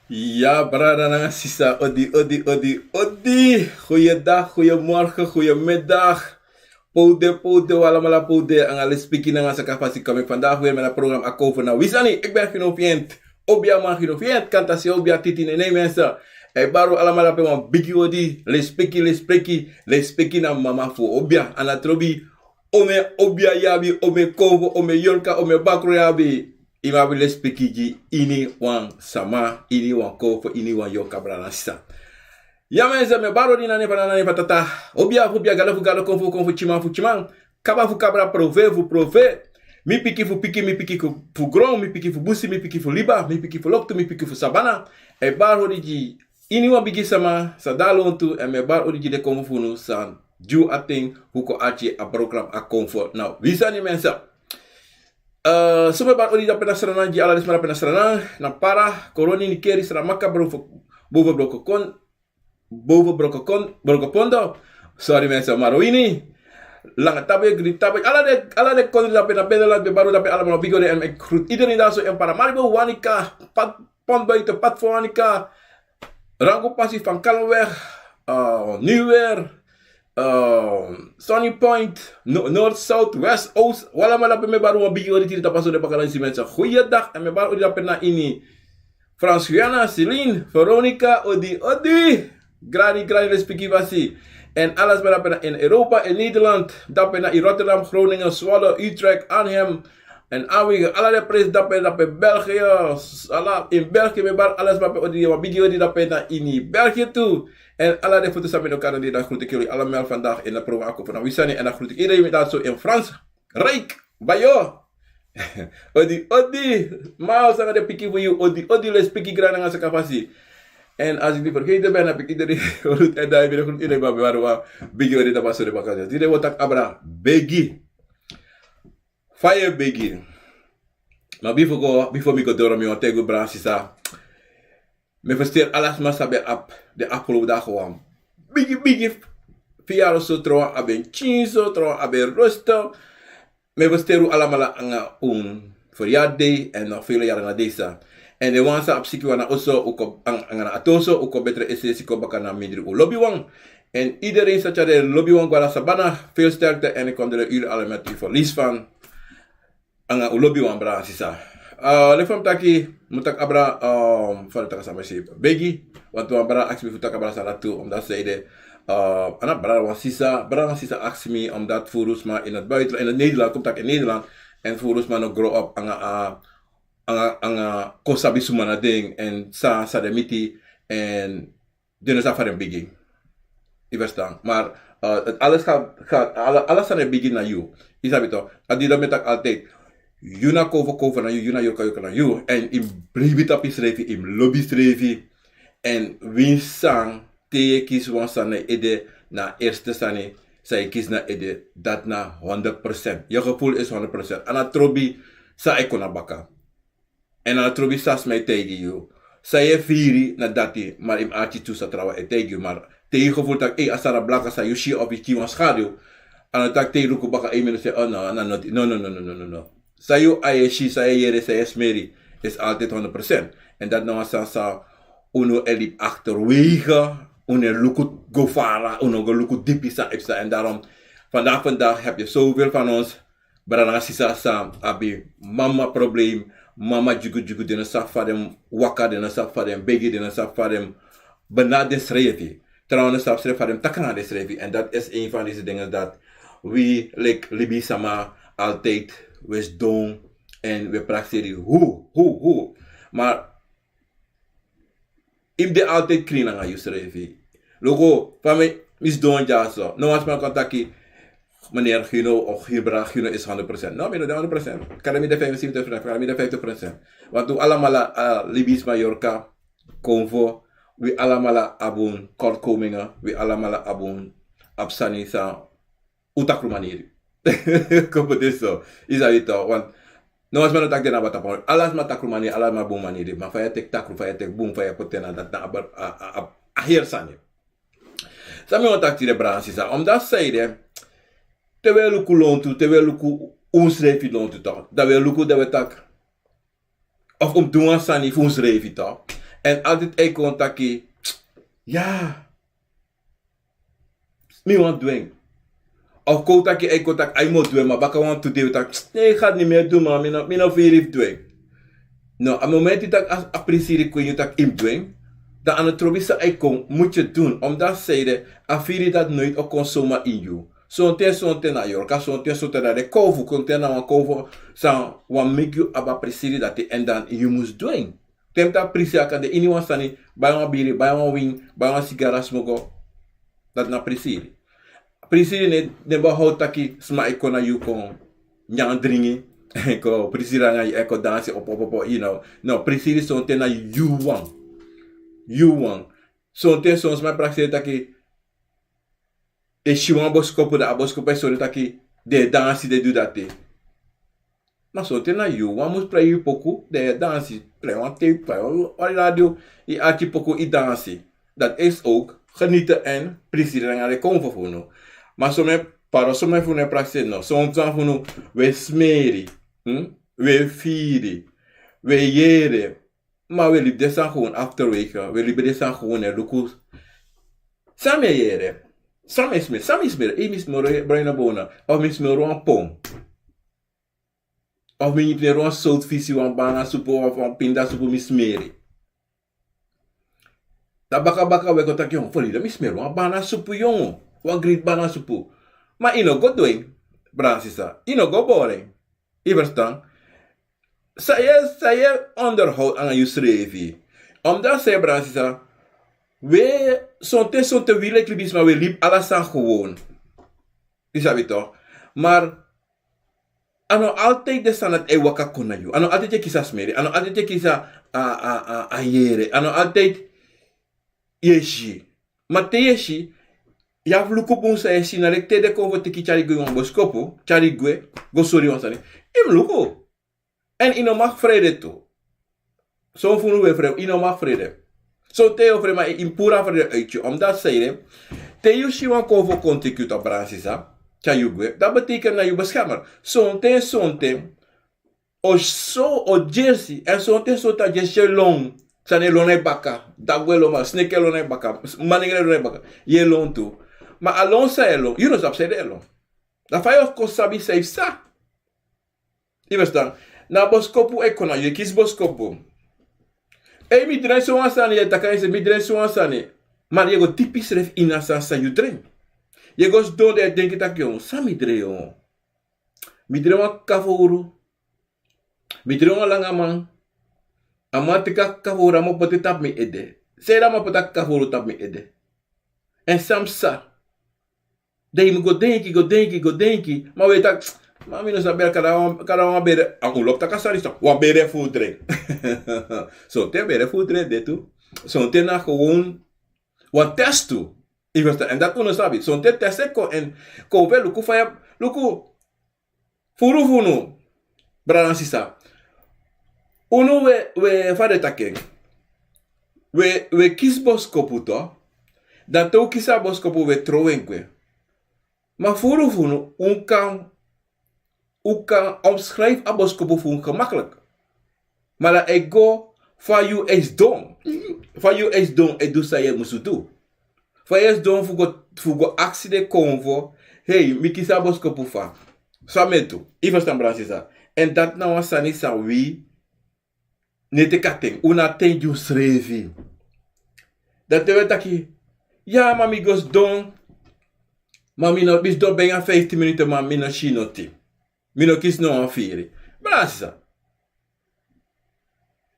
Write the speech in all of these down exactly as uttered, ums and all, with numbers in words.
Ya, brada nanga sisa, odi, odi, odi, odi. Goeiedag, goeiemorgen, goeiemiddag. Poude, poude, wi alamala poude, anga lespeki nanga saka fasi. Kom ik vandaag weer met een programma Akomfo na wi sani. Ik ben Gino Fient. Obia man Gino Fient, kan taki Obia Titi, nee, nee, mensen. Hey, bari wi alamala pe wan bigi odi, lespeki, lespeki, lespeki na mama fu Obia. Anatrobi, omeni Obia yu abi, omeni Konfo, omeni Yorka, omeni Bakru yu abi. Yu mu abi lespeki gi iniwan sama, iniwan Konfo, iniwan Yorka, brada nanga sisa. Ya, mensen, mi e bari odi na nen fu Nana, nen fu Tata. Obia fu Obia, Gado fu Gado, Konfo fu Konfo, Tyiman fu Tyiman, Kaba fu Kabra, Profe fu Profe, mi piki fu piki, mi piki fu, fu gron, mi piki fu busi, mi piki fu liba, mi piki fu loktu, mi piki fu sabana. E bari odi gi iniwan bigi sama san de na lontu, èn mi e bari odi gi den Konfo fu unu san du a ten fu kon arki a program Akomfo na wi sani, mensen. Eh, so mi e bari odi dape na Sranan, gi ala den sma dape na Sranan, na Para, Koroni, Nickerie, Saramacca, boven, boven Brokokon, boven Brokokon, Brokopondo. Sorry mensen, Marwini, Lange Tabe, Green Tabe, ala den, ala den kondre dape na Nederland, mi e bari odi dape alamala, bigi odi, èn mi e groet iedereen daar zo in Paramaribo, Wanica, Pad, Pond Buiten, Pad van Wanica, Rango Passie, Van Kallenweg, eh, Nieuwweer, eh, Sunny Point, No-, Noord, Zuid, West, Oost, wi alamala dape mi e bari wan bigi odi tiri tapu a sonde baka nanga yu, mensen. Goeiedag, èn mi e bari odi dape na ini Frans Guyana, Celine, Veronica, odi, odi. Grani, grani, lespeki fasi. Èn ala sma dape na in Europa, in Nederland, dape na in Rotterdam, Groningen, Zwolle, Utrecht, Arnhem, èn Aanwegen, ala den presi dape, dape België, ala in België, mi e bari ala sma dape odi, wan bigi odi dape na ini België tu. Èn ala den fu tu san mi no kan, dan groet ik jullie allemaal vandaag in het programma Akomfo na wi sani, èn dan groet ik iedereen daar zo in Frans. Rijk, Bayo. Odi, odi. Ma wi sanga den pikin fu yu, odi, odi, lespeki, grani nanga saka fasi. En als ik niet vergeten ben, heb ik iedereen gegroet. En daar ben ik groet iedereen bij waar we bigi ori dan pasori bakasya. Iedereen wil tak abra bigi. Fire bigi. Maar before go, before mi go door, mi want to go brand sisa. Mi versteer alles maar sabi ap de afgelopen dagen wan. Bigi, bigi. Vier jaar of zo trouwen, aben chinso, trouwen, aben rustig. Mi versteer u alamala anga un verjaardag en nog vele jaren na deze. En de wan san a psiki wan na oso u ko anga na atoso u ko betre esesi ko baka na mindri u lobi wan. En iedereen sa tyari lobi wan gwara sabana. Veel sterkte en ik condoleer jullie allemaal met uw verlies van anga u lobi wan bra sisa. Lek fan taki mu tak abra. Fan taki sama si begi. Want wan bra aksi mi fu tak abra sana tu omdat zij de ana bra wan sisa bra wan sisa aksi mi omdat furu sma in het buitenland in het Nederland komt tak in Nederland. En furu sma no grow up anga anga anga kon sabi suma na ding en sa sa de miti. En den no sabi fa den bigin. Yu verstan maar alles ga ga alles san den bigin na yu. Yu sabi to a di dan mi taki altijd. Yu na kovo kovo na yu yu na yorka yorka na yu en yu mus bribi tapu yu srefi yu mus lobi srefi. En winsi san te yu e kisi wan sani na yu ede na a erste sani san yu kisi na yu ede dati na honderd procent yu gevoel is honderd procent a na trobi san e kon na baka. En a na trobi san sma e taigi yu san yu e firi na dati maar yu mus arki tu san trawan e taigi yu maar te yu gevoel taki a sani na blaka san yu si of yu kisi wan skadu. A no taki te yu luku baka en mino se o no a na noti no no no no no no no. San yu a e si san yu e yere san yu e smeri is altijd honderd procent. En dati na wan sani san unu e libi achterwege. Unu e luku go fara unu go luku dipi san e psa en darom vandaag vandaag heb yu sovel fan ons. Brada nanga sisa san abi mama problem mama dyugudyugu den no sabi fa den waka den no sabi fa den begi den no sabi fa den benadri den srefi. Trawan no sabi srefi fa den taki nanga den srefi en dati is een van deze dingen dat wi leki libisama altijd wi sidon en wi prakseri hu hu hu maar yu mus de altijd krin nanga yu srefi. Luku fa mi sidon dyaso no wan sma kon taki meneer gino of hibra gino is honderd procent no mi no de honderd procent. Kari mi de vijfenzeventig procent kari mi de vijftig procent. Want wi alamala a libisma yorka konvo wi alamala abi un kortkomingen wi alamala abi un abi sani san un takru maniri. Kon poti so yu sabi to want no wan sma no taki den na bata pon ala sma takru maniri ala sma bun maniri ma fa yu e teki takru fa yu e teki bun fa yu e poti en na dati na a heri sani. San mi wani taki tide brada sisa omdati san yu de te wi e luku lontu te wi e luku unsrefi lontu to dan wi e luku dan wi e taki of un mus du wan sani fu unsrefi to. En altid e kon taki ya mi wan dweng. Of kon taki e kon taki a yu mus o dweng ma baka wan tu dei wi taki ne yu gadi ni mi e du ma mi no firi fu dweng. No a momenti taki a prisiri kon ini yu taki yu mus dweng dan a no trobi san a e kon mutu yu dun omdati san yu de a firi dati noiti o kon soma ini yu. Sonten sonten na yorka sonten sonten na den kowfu sonten na wan kowfu san wan meki yu abi a prisiri dati en dan yu mus dweng. Te mi taki prisiri a kan de ini wan sani bai wan biri bai wan win bai wan sigara smogo. Dati na prisiri. Prisiri ne den behou taki sma e kon na yu kon nyan dringi. Kon prisiri nanga yu e kon dansi opo opo opo yu no no prisiri sonten na yu wan. Yu wan sonten son sma e prakseri taki e si wan boskopu dan a boskopu e sori taki den e dansi den du dati. Ma sonten na yu wan mus prei yu poku den e dansi prei wan tei prei wan radio. Yu arki poku yu dansi. Dati is ok genite en prisiri nanga den konfo fu unu. Ma somen paro somen fu unu e prakseri no somen fu unu wi e smeri wi e firi wi e yere. Ma wi e libi den sani gewon afterwege wi e libi den sani gewon e luku. San mi e yere? San mi e smeri san mi e smeri ei mi smeri wan broina bona of mi smeri wan pom? Of mi smeri wan sowtu fisi wan bana supu of wan pinda supu mi smeri. Dan baka baka wi e kon taki yongu folida mi smeri wan bana supu yongu wan griti bana supu. Ma yu no go du en. Brada sisa yu no go bori en. Yu ferstan? San yu e onderhoud nanga yusrefi. Omdati san yu brada sisa wi e sonten sonten wi leki libisma wi e libi ala sani gewon. Yu sabi to? Mar a no altid den sani dati e waka kon na yu a no altid yu e kisi a smeri a no altid yu e kisi a yere a no altid. yu e si. Ma te yu e si, yu abi fu luku bun san yu e si, na leki te den kon fu teki tyari gwe wan boskopu, tyari gwe go sori wan sani. Yu mus luku. Èn yu no mag frede tu. Son fu unu we frede, yu no mag frede. Sonten yu o frede, ma yu mus puru a frede uiti yu. Omdati san yu de, te yu si wan kon fu kon teki yu, to, brada, sisa, tyari yu gwe, dati betekent na yu beskermer. Sonten, sonten o so, o dyesi, èn sonten, sonten a dyesi e lon. Sani e lon na yu baka, dagu e lon, ma sneki e lon na yu baka, manengre e lon na yu baka, yu e lon tu. Ma a lon san e lon, yu no sabi san ede e lon. Na fa yu o kon sabi san yu psa. Yu ferstan? Na boskopu e kon, na yu e kisi boskopu. Ei, mi dren sowan sani, yu e taki a ini yu srefi, mi dren sowan sani. Ma yu e go dipi srefi ini a sani san yu dren. Yu e go sidon, dan yu e denki taki, yo, san mi dren, yo? Mi dren wan kafowru. Mi dren wan langaman. A man teki a kafowru, a man poti en tapu mi ede. Sanede a man poti a kafowru tapu mi ede? Èn san mi psa? Dan yu mus go denki, go denki, go denki. Ma wi e taki, ma mi no sabi bere, kada wan, kada wan bere, a un lobi taki a sani san, wan bere fu dren. Sonten bere fu dren de tu. Sonten na gewoon wan test tu. Yu ferstan? Èn dati un no sabi. Sonten test e kon, èn kon wi e luku fa yu e luku. Furu fu unu, brada, sisa. Unu we, we, fa den e taki en, we, we kisi boskopu, to. Dan te un kisi a boskopu, we trow en gwe. Ma furu fu unu, un kan, un kan omschrijf a boskopu fu unu gemakkelijk. Ma dan e go fa yu e sidon. Fa yu e sidon e du san yu musu du. Fa yu e sidon fu go, fu go aksi den konfo: hei, mi kisi a boskopu fa? San mi e du? Yu ferstan, brada, sisa? Èn dati na wan sani san wi no e teki a ten. Un no abi ten gi unsrefi. Dan te wi e taki: ya, ma mi go sidon. Ma mi no, mi sidon bini fiftin minuten, ma mi no si noti. Mi no kisi no wan firi. Brada, sisa.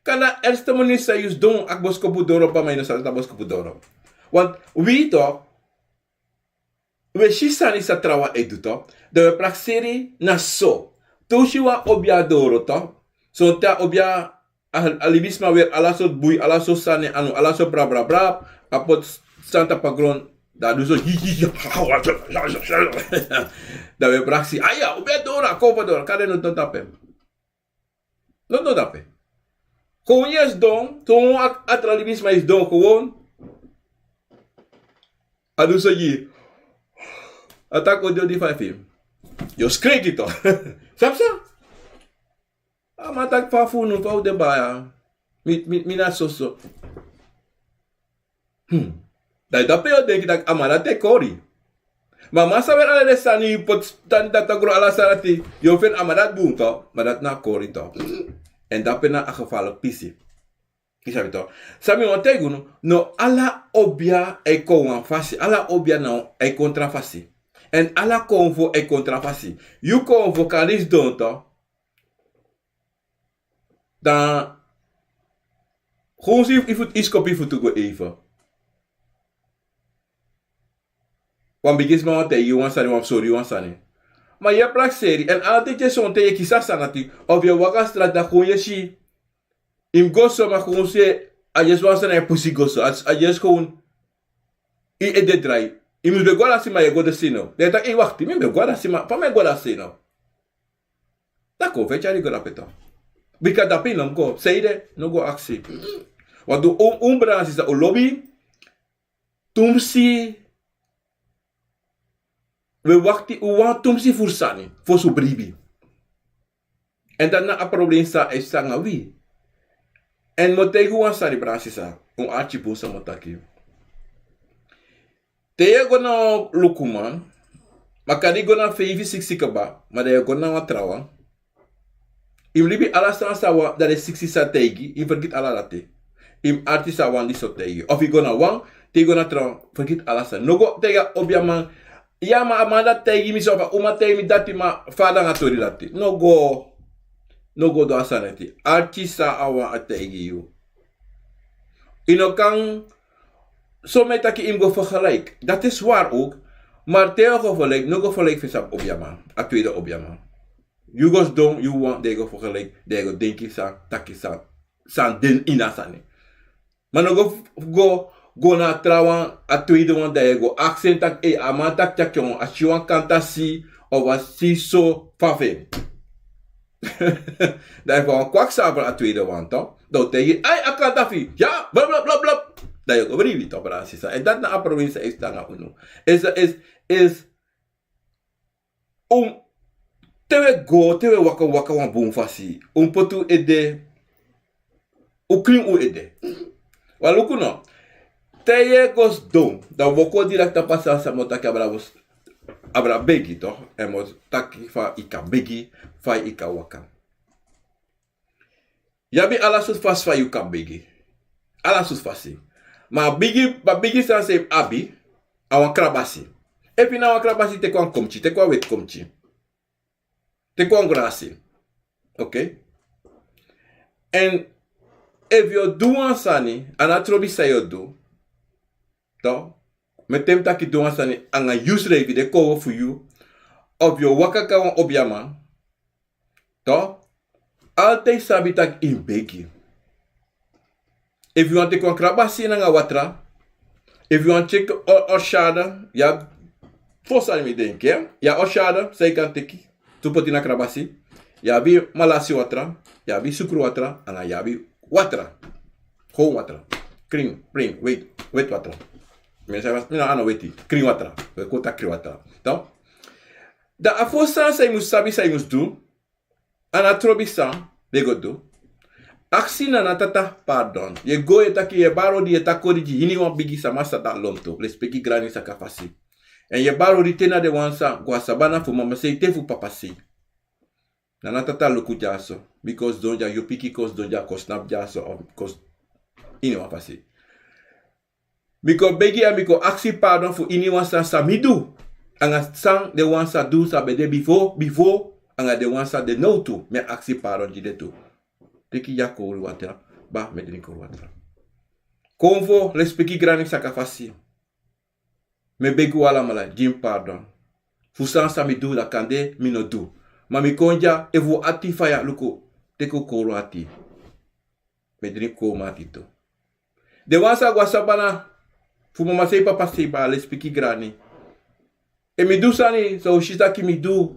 Kan na eerste minuut san yu sidon, a boskopu doro, pa, ma yu no sabi taki a boskopu doro. Want wi, to, wi e si sani san trawan e du, to. Dan wi e prakseri na so. Te un si wan obia doro, to. Sonten a obia, a, a libisma weri ala sortu bui, ala sortu sani anu, ala sortu brabrabra. A poti sani tapu a gron. Dan a du so. Dan wi e prakseri: aya, obia doro, a kon fu doro. Kande no, no tapu en. No, no tapu en. Kon yu e sidon, so wan a, a tra libisma e sidon, kon. A du so gi. A taki odi odi fa yu firi. Yu o skreki, to. San psa? A man taki: fa fu unu, fa un de baya? Mi, mi, mi na soso. Hmm. Dan drape yu o denki taki a man dati e kori. Ma a man san weri ala den sani, yu poti sani tapu a gron, ala sani dati, yu o feni a man dati bun, to. Ma dati na kori, to. Èn drape na a gevaarlijk pisi. Yu sabi, to. San mi wani taigi unu, no ala obia e kon wan fasi. Ala obia no e kon tra fasi. Èn ala konfo e kon tra fasi. Yu konfo kan sidon, to. Dan, gewoon si yu futu, yu skopu yu futu go even. Wan bigisma wani taigi yu wan sani, wani sori yu wan sani. Ma yu e prakseri, èn ala ten, te sonten yu e kisi a sani dati, of yu e waka a strati, dan gewoon yu e si. Yu mus go so, ma gewoon si, a dyesi wan sani e pusu yu go so. A, a dyesi gewoon, yu ede drai. Yu mus ben go a dati se, ma yu e go a dati se no. Dan yu e taki: ei, wakti, mi ben go a dati se, ma fa mi e go a dati se no? Dan kon fu e tyari yu go drape, to. Bika drape yu no mus go. Sanede? No go aksi. Wantu un, un brada, sisa, un lobi tumsi, wi e wakti, un wani tumsi furu sani fosi un bribi. Èn dati na a problem san e psa nanga wi. Èn mi o taigi wan sani, brada, sisa, un arki bun san mi o taki. Te yu e go na wan lukuman, ma kande yu go na feifi, siksi kaba, ma dan yu e go na wan trawan. Yu mus libi ala sani san a wan, dan den siksi sa taigi yu, yu fergiti ala dati. Yu mus arki san a wan disi o taigi yu. Of yu go na wan, te yu go na trawan, fergiti ala sani. No go taigi a obiaman: ya, ma a man dati taigi mi so, of a uma taigi mi dati, ma fa a de nanga a tori dati? No go. No go du a sani dati. Arki san a wan e taigi yu. Yu no kan, someni taki yu mus go vergelijk. Dati is waar ook. Maar te yu o go vergelijk, no go vergelijk fesi a obiaman, a tweede obiaman. Yu go sidon, yu wan, dan yu go vergelijk, dan yu go denki san, taki san, san de ini a sani. Ma no go, go go na a trawan, a tweede wan, dan yu e go aksi en taki, ei, a man taki taki a si wan kanta si, of a si so fa fu en. Dan efu a wan kwakzabra a tweede wan, toch? Dan o taigi, ai, a kanta fu yu, ya, bla, bla, bla, bla. Dan yu o go bribi, toch, brada, sisa. En dati na a prowinsi e stan nanga unu. Is, is, is, un, te wi e go, te wi e waka, waka wan bun fasi. Un poti un ede, un krin un ede. Wan luku no. Te yu e go sidon, dan un o kon direct tapu a sani san mi o taki abra, abra begi, toch? En mi o taki fa yu kan begi, fa yu kan waka. Yu abi ala sortu fasi fa yu kan begi. Ala sortu fasi. Ma a bigi, ma a bigi sani san yu abi, a wan krabasi. Efu yu no abi wan krabasi, teki wan komtyi, teki wan weti komtyi. Teki wan grasi. Oké? En efu yu o du wan sani, a no trobi san yu o du. Toch? Mi e taigi taki du wan sani anga yusrefi, den kownu fu yu. Of yu o waka kon na wan obiaman. Toch? Altijd sabi taki yu mus begi. Efu yu wani teki wan krabasi nanga watra, efu yu wani tyeki o, o shada, yu abi fo sani mi denki, yu abi o shada san yu kan teki, tu poti na krabasi, yu abi malasi watra, yu abi sukru watra, anga yu abi watra. Gewoon watra. Krin, krin, weti, weti watra. Mi no sabi, mi no, a no weti, krin watra. Wi e kon taki krin watra. Toch? Dan a fosi sani san yu mus sabi san yu mus du, a no trobi san yu e go du. Aksi Nana Tata pardon. Yu e go, yu e taki, yu e bari odi, yu e taki odi gi iniwan bigi sama san de na lontu. Lespeki Grani Saka Fasi. En yu e bari odi te na den wan san go na sabana fu mama sei te fu papa sei. Nana Tata, luku dyaso. Mi kon sidon dya, yu pikin kon sidon dya, kon snapu dyaso, of kon s-, iniwan fasi. Mi kon begi, a mi kon aksi pardon fu iniwan san, san mi du. Anga san den wan san du san ben de bifo, bifo, anga den wan san de now tu. Mi e aksi pardon gi den tu. Teki dya kowru watra, ba, mi e dringi kowru watra. Konfo, Lespeki Grani Saka Fasi. Mi e begi un alamala, gi mi pardon. Fu san san mi du, dan kande mi no du. Ma mi kon dya, efu un ati faya, luku, teki un kowru ati. Mi e dringi kowru ati tu. Den wan san go na sabana fu mama sei, papa sei, ba, Lespeki Grani. Efu mi du sani san un si taki mi du.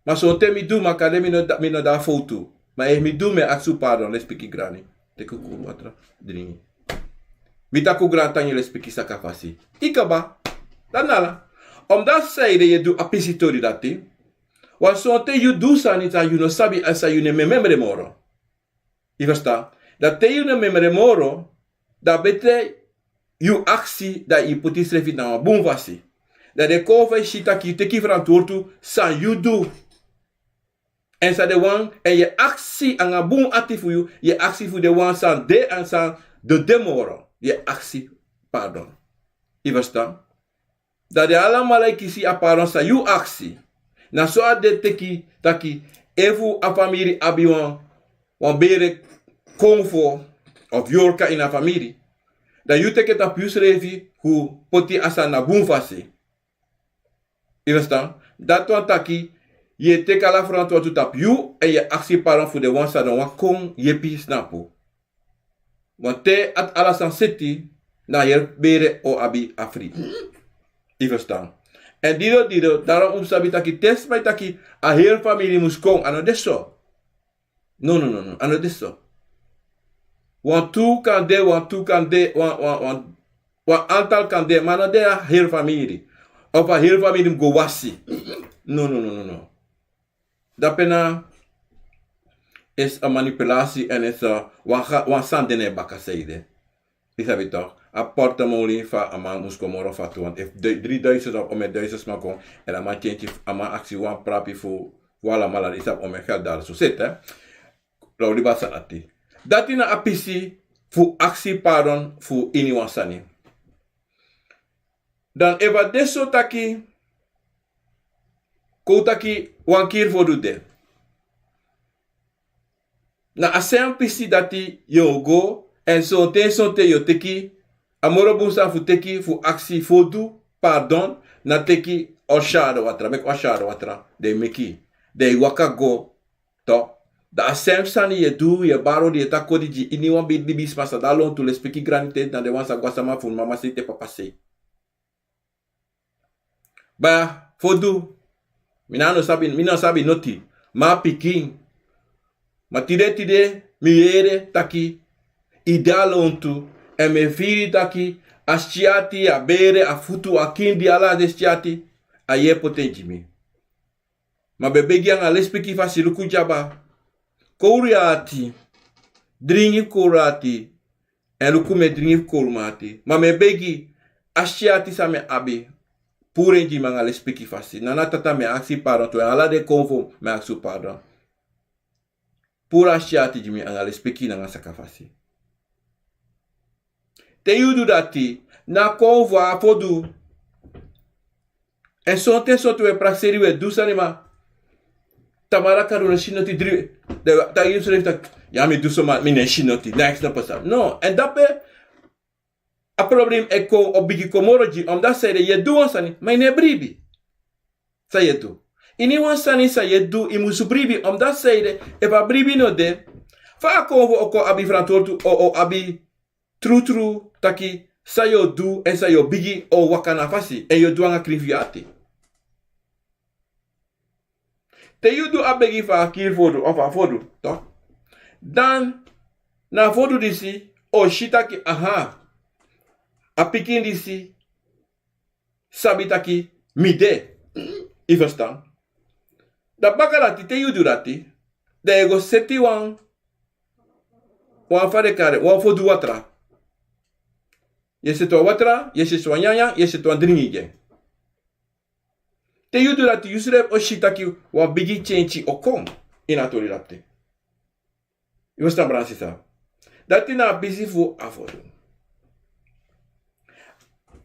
Ma sonten mi du, ma kande mi no de, mi no de na fowtu. Ma efu mi du, mi e aksi un pardon, Lespeki Grani. Teki un kowru watra, dringi. Mi taki un grantangi, Lespeki Saka Fasi. I kaba. Dati na ala. Omdat san ede yu e du a pisi tori dati. Want sonten yu du sani san yu no sabi, èn san yu no e memre moro. Yu ferstan? Dan te yu no e memre moro, dan betre yu aksi, dan yu poti yusrefi na wan bun fasi. Dan den kon fu yu si taki yu teki ferantwortu san yu du. Èn san den wan, èn yu e aksi anga bun ati fu yu, yu e aksi fu den wan san de èn san no de moro. Yu e aksi pardon. Yu ferstan? Dan den alamala e kisi a pardon san yu aksi. Na so a de teki taki efu a famiri abi wan, wan bere konfo of yorka ini a famiri. Dan yu teki en tapu yusrefi fu poti a sani na bun fasi. Yu ferstan? Dati wani taki yu e teki ala ferantwortu tapu yu èn yu e aksi pardon fu den wan san no wani kon yepi, snapu. Want te a ala sani seti, na a heri bere o abi a fri. Yu ferstan? Èn dido dido, daarom un sabi taki te sma e taki a heri famiri mus kon, a no de so. No, no, no, no, a no de so. Wantu kan de, wantu kan de, wan, wan, wan, wan antal kan de, ma a no de a heri famiri. Of a heri famiri mus go wasi. No, no, no, no, no. Dape na is a manipulatie en is, eh, wan ga-, wan sani de na en baka san ede. Yu sabi toch, a portemoli fu a man mus kon moro fatu, want efu dri-, dri duizend of omeni duizend sma kon, èn a man tyentyi, a man aksi wan prapi fu, fu alamala, yu sabi omeni geld daar zo zit, hè. Lawliba san dati. Dati na a pisi fu aksi pardon fu iniwan sani. Dan efu a de so taki, kon un taki wan kiri fu du de. Na a sem pisi dati yu o go, èn sonten, sonten yu o teki, a moro bun sani fu teki fu aksi fu du pardon, na teki o shada watra, meki o shada watra, dan yu meki, dan yu waka go, toch, Dan a sem sani yu e du, yu e bari odi, yu e taki odi gi iniwan bigi libisma san de a lontu, lespeki, graniteit, na den wan san go a sama fu mama sei te papa sei. Baya, fodu, mi na no sabi, mi no sabi noti. Ma pikin, ma tide tide mi yere taki i de a lontu, èn mi e firi taki a skin ati, a bere, a futu, a kindi, ala den skin ati, a yepo ten gi mi. Ma mi e begi anga lespeki fasi, luku dya baka. Kowru yu ati, dringi fu kowru ati, èn luku mi e dringi fu kowru ati. Ma mi e begi, a skin ati san mi abi, puru en gi mi anga lespeki fasi. Nana tata, mi e aksi pardon tu, èn ala den konfo mi e aksi pardon. Puru a skin ati gi mi anga lespeki nanga saka fasi. Te yu du dati, na konfo a fodu. Èn sonten, sonten wi e prakseri, wi e du sani, ma tamara kan du, no si noti, dri, dan yu srefi taki, ya, mi du so, ma mi no e si noti, niks no pasa. No, èn dape a problem e kon, o bigin kon moro gi, omdat san ede yu e du wan sani, ma yu no e bribi. San yu e du. Iniwan sani san yu e du, yu musu bribi, omdat san ede, efu a bribi no de, fa a konfo o kon abi frantwortu, o, o abi trutru taki san yu o du èn san yu o bigin o waka na a fasi, èn yu o du anga krin fu yu ati. Te yu du a begi fu a kiri fodu, of a fodu, toch? Dan na a fodu disi o si taki, aha, a pikin disi sabi taki mi de. Yu ferstan? Dan baka dati, te yu du dati, dan yu e go seti wan, wan, fa den e kari en, wan fodu watra. Yu e seti wan watra, yu e seti wan nyanyan, yu e seti wan dringi gi en. Te yu du dati, yu srefi o si taki wan bigi kenki o kon ini a tori dati. Yu ferstan, brada sisa? Dati na a pisi fu a fodu.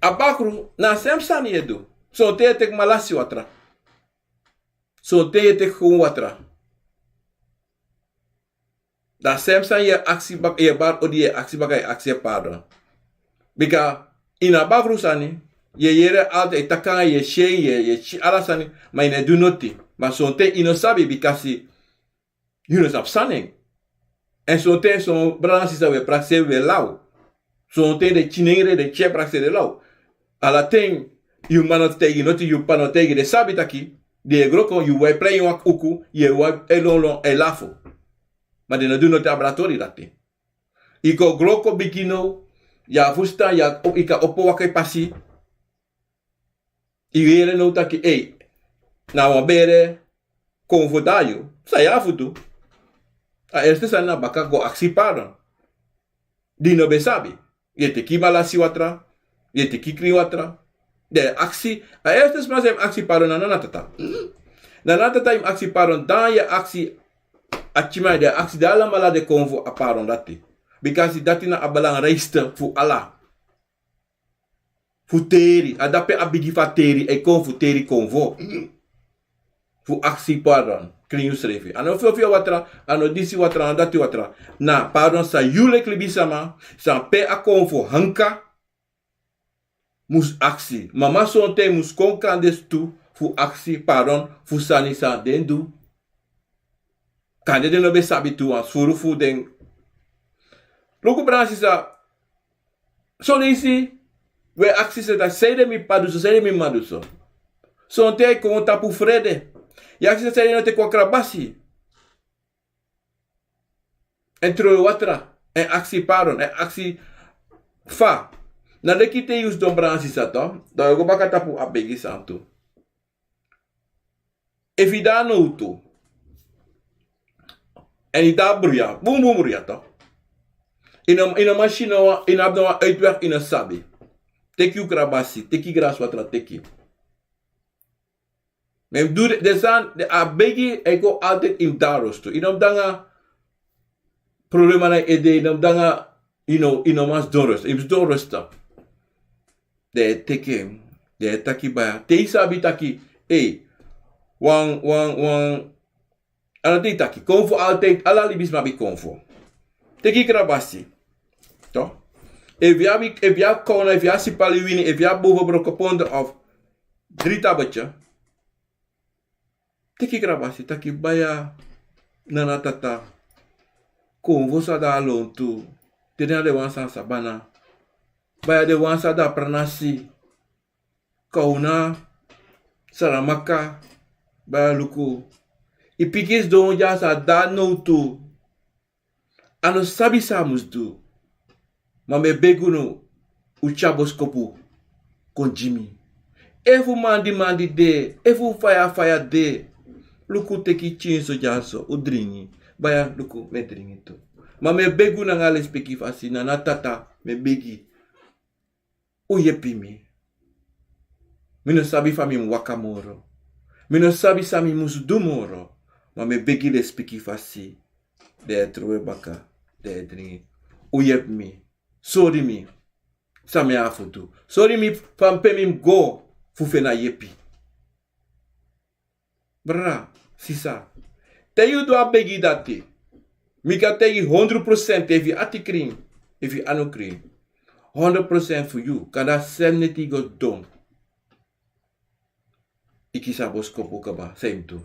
A bakru, na a sem sani yu e du. Sonten yu e teki malasi watra. Sonten yu e teki kon watra. Dan a sem sani yu e aksi baka, yu e bari odi, yu e aksi baka, yu e aksi pardon. Bika ini a bakru sani, yu e yere altijd, yu e taki anga, yu e si en, yu e, yu e si ala sani, ma yu no e du noti. Ma sonten yu no sabi, bikasi yu no sabi san na en. Èn sonten son brada nanga sisa, wi e prakseri, wi e law. Sonten den kinengre, den e prakseri, den e law. Ala ten yu mama no taigi noti, yu p'pa no taigi, den sabi taki den e groko, yu wai plei wan uku, yu e wai e lonlon, e lafu. Ma den no du noti abra a tori dati. Yu kon groko bigi now, yu abi fusutan, yu abi, yu kan opo waka yu pasi. Yu yere now taki, ei, na wan bere konfo de na yu. San yu abi fu du? A eerste sani na baka go aksi pardon. Di yu no ben sabi. Yu e teki malasi watra, yu e teki krin watra. Dan yu e aksi, a eerste sma san yu mus aksi pardon na nana tata. Na nana tata yu mus aksi pardon, dan yu e aksi a kima, dan yu e aksi den alamala den konfo a pardon dati. Bikasi dati na a belangrijkste fu ala. Fu teri, a dape a bigi fu a teri e kon, fu teri konfo. Fu aksi pardon, krin yusrefi. A no fu yu, fu yu watra, a no disi watra, a no dati watra. Na pardon san yu leki libisma, san pe a konfo hanka, mus aksi. Mama sonten mus kon kande tu fu aksi pardon fu sani san den du. Kande den no ben sabi tu, wan suru fu den. Luku, brada nanga sisa, son leisi wi e aksi srefi taki, sanede mi p'pa du so, sanede mi mama du so. Sonten yu kon tapu frede. Yu aksi srefi, sanede yu no teki wan krabasi èn tron yu watra, èn aksi pardon, èn aksi fa. Na leki te yu sidon, brada nanga sisa, toch, dan wi e go baka tapu a begi sani tu. Efu yu de na nowtu èn yu de na bruya, bunbun bruya, toch. Yu no, yu no man si no wan, yu no abi no wan uitweg, yu no sabi. Teki yu krabasi, teki graswatra, teki. Ma yu mus du den, den sani, den, a begi e kon altijd ini darostu. Yu no mus de nanga problema na yu ede, yu no mus de nanga, yu no, yu no man sidon rust, yu mus sidon rust. Den e teki en, den e taki baya. Te yu sabi taki, ei, wan, wan, wan, a no te yu taki, konfo altijd, ala libisma abi konfo. Teki krabasi. Toch? Efu yu abi, efu yu abi kowna, efu yu abi sipali wini, efu yu abi bovenbroko ponder of dri tabetje. Teki krabasi, taki baya, Nana tata, konfo sa de a lontu, te den na den wan san sabana, baya den wan sa de a pranasi, kawna, saramaka, baya luku. I pikin sidon dya sa de a nowtu. A no sabi san a mus du. Ma mi e begi unu, un tyari boskopu kon gi mi. Efu mandi mandi de, efu faya faya de, luku teki tyin so dyaso, un dringi. Baya luku mi e dringi tu. Ma mi e begi unu nanga lespeki fasi, nana tata, mi e begi. Un yepi mi. Mi no sabi fa mi mus waka moro. Mi no sabi san mi mus du moro. Ma mi e begi lespeki fasi. Den e trowe baka, den e dringi. Un yepi mi. Sori mi san mi abi fu du. Sori mi fa mi pe mi mus go fu feni a yepi. Brada, sisa, te yu du a begi dati, mi kan taigi hondro prosent efu yu ati krin, efu yu anu krin. Hondro prosent fu yu, kande a seni neti go sidon. I kisi a boskopu kaba, san yu mus du.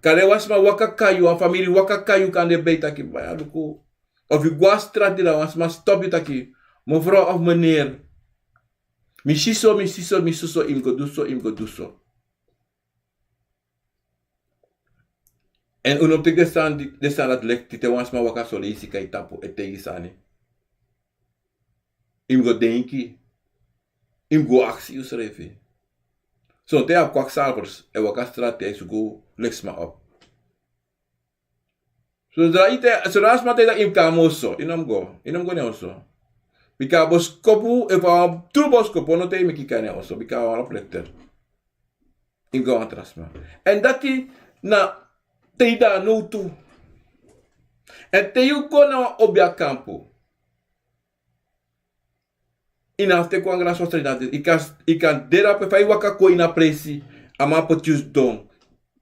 Kande wan sma waka kai yu, wan famiri waka kai yu, kande ben taki baya luku. Of yu go a strati, dan wan sma stop yu taki, mevrouw of meneer, mi si so, mi si so, mi si so, yu mus go du so, yu mus go du so. Èn un no mus teki den sani, den sani dati leki te wan sma waka son leisi kai tapu e taigi sani. Yu mus go denki. Yu mus go aksi yusrefi. Sonten yu abi kwaksalvers e waka strati e suku leki sma op. Sodra yu te, sodra a sma te taki yu mus kon na mi oso, yu no mus go, yu no mus go na en oso. Bika a boskopu, efu a wan tru boskopu, a no taigi meki yu kon na en oso, bika a wan oplekter. Yu mus go na wan tra sma. Èn dati na te yu de a nowtu. Èn te yu go na wan obiakampu, yu no abi fu teki wan gransi, yu kan, yu kan de drape fa yu waka kon ini a presi, a man poti yu sidon,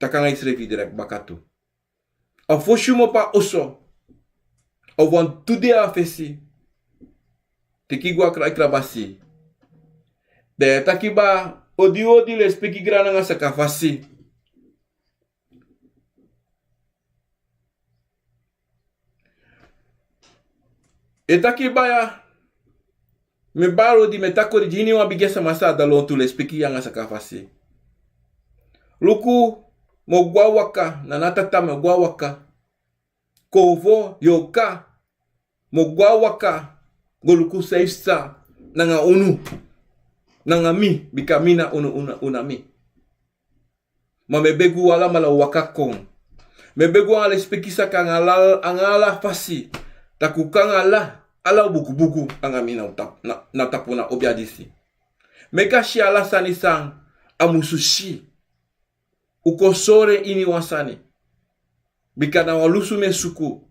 taki nanga yusrefi direkt baka tu. A fosi yu mu opo a oso, a wan tu dei na fesi, teki go a kra-, krabasi. Dan yu e taki baya, odi odi, lespeki, grani nanga sakafasi. Yu e taki baya, mi e bari odi, mi e taki odi gi iniwan bigi sama san de a lontu, lespeki nanga sakafasi. Luku, mi o go a waka, nana tata, mi o go a waka. Konfo, yu o kon, mi o go a waka, go luku san yu sa, nanga unu, nanga mi, bika mi na unu, unu na, unu na mi. Ma mi e begi un alamala un waka kon. Mi e begi un nanga lespeki saka nanga ala, nanga ala fasi. Taki un kon nanga ala, ala bukubuku nanga mi na un tap-, na, na tapu na obia disi. Meki a si ala sani san a musu si. Un kon sori en iniwan sani. Bika na wan lusu mi e suku.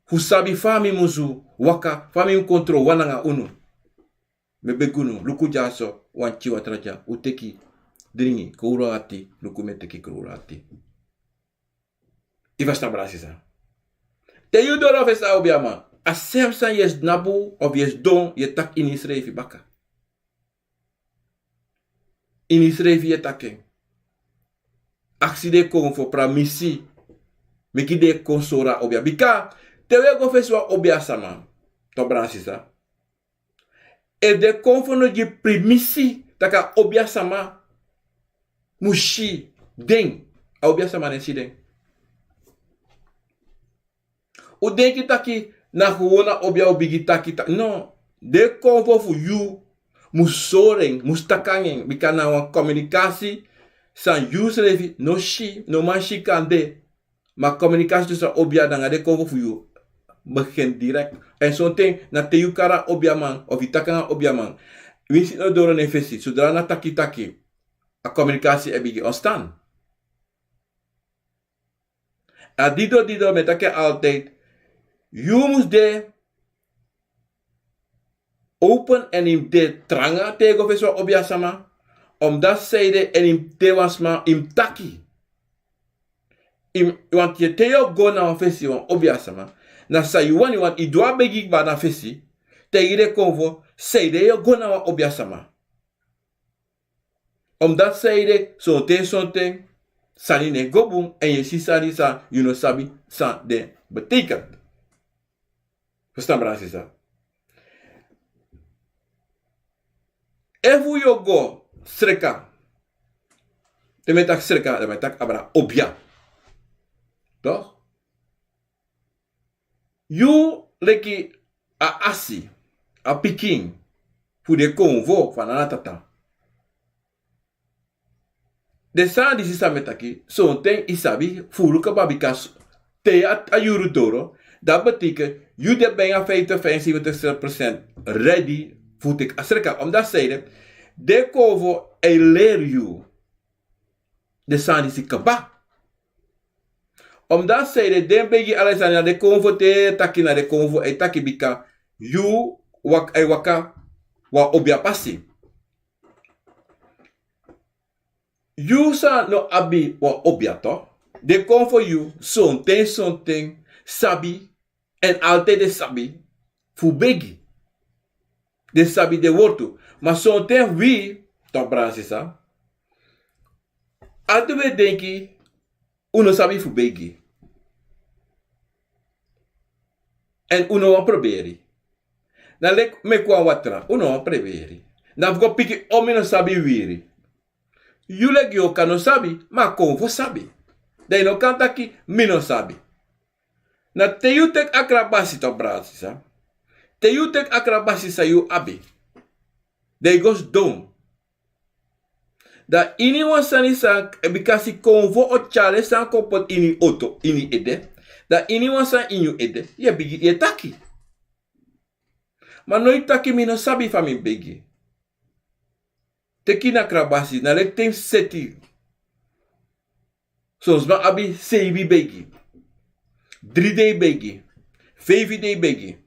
Fu sabi fa mi musu waka, fa mi mus kon trowan nanga unu. Mi e begi unu, luku dyaso, wan pikin watra dya, un teki, dringi, kowru ati, luku mi e teki kowru ati. Yu frustan, brada, sisa? Te yu doro fesi a obiaman, a sem sani yu e tnapu, of yu e sidon, yu e taki ini yusrefi baka. Ini yusrefi yu e taki en. Aksi den konfo, pramisi, meki den kon sori a obia. Bika, te wi e go fesi wan obia sama, to, brada, sisa, efu den konfo no gi primisi taki a obia sama mus si den, a obia sama no e si den. Un denki taki na gewon a obia o bigin taki taki. No, den konfo fu yu mus sori en, mus taki nanga en, bika na wan kominikasi san yu srefi no si, no man si kande. Ma kominikasi tusu a obia nanga den konfo fu yu begin direkt. Èn sonten na te yu kari a obiaman, of yu taki nanga obiaman, winsi no doro na en fesi, sodra na taki taki, a kominikasi e bigin ontstaan. A dido dido mi e taki altijd, yu mus de open èn yu mus de tranga te yu go fesi wan obia sama, omdat sanede èn yu mus de wan sma, yu mus taki. Yu mus, want yu te yu o go na wan fesi wan obia sama, na san yu wani, want yu du a begi kba na fesi, taigi den konfo sanede yu o go na wan obia sama. Omdat sanede, sonten sonten, sani no e go bun, èn yu e si sani san yu no sabi san den betekent. Verstaan, brada sisa? Efu yu o go sreka, te mi e taki sreka, dan mi e taki abra obia. Toch? Yu leki a asi, a pikin fu den konfo fu a nana tata. Den sani disi san mi e taki, sonten yu sabi furu kaba, bika te a, a yuru doro, dati betekent yu de bijna vijftig, vijfenzeventig procent ready fu teki a sreka. Omdat zij de, den konfo e leri yu den sani disi kaba. Omdat zij de, den begi ala sani, na den konfo te taki, na den konfo e taki, bika yu wak-, e waka wan obia pasi. Yu san no abi wan obia, toch, den konfo yu sonten, sonten sabi, èn altijd den sabi fu begi. Den sabi den wortu. Ma sonten wi, toch, brada sisa, altijd wi e denki un no sabi fu begi. Èn un no wani proberi. Na leki meki wan watra, un no wani proberi. Na fu go piki on mi no sabi wiri. Yu leki yu o kan no sabi, ma a konfo sabi. Dan yu no kan taki mi no sabi. Na te yu teki a krabasi, toch, brada sisa. Te yu teki a krabasi san yu abi, dan yu go sidon. Dan ini wan sani san, bika si konfo o tyari san kon poti ini oto, ini ede. Dan ini wan sani ini yu ede, yu e bigin, yu e taki. Ma no yu taki mi no sabi fa mi begi. Teki na krabasi, na leki te yu seti. Son sma abi seibi begi, dri dei begi, feifi dei begi.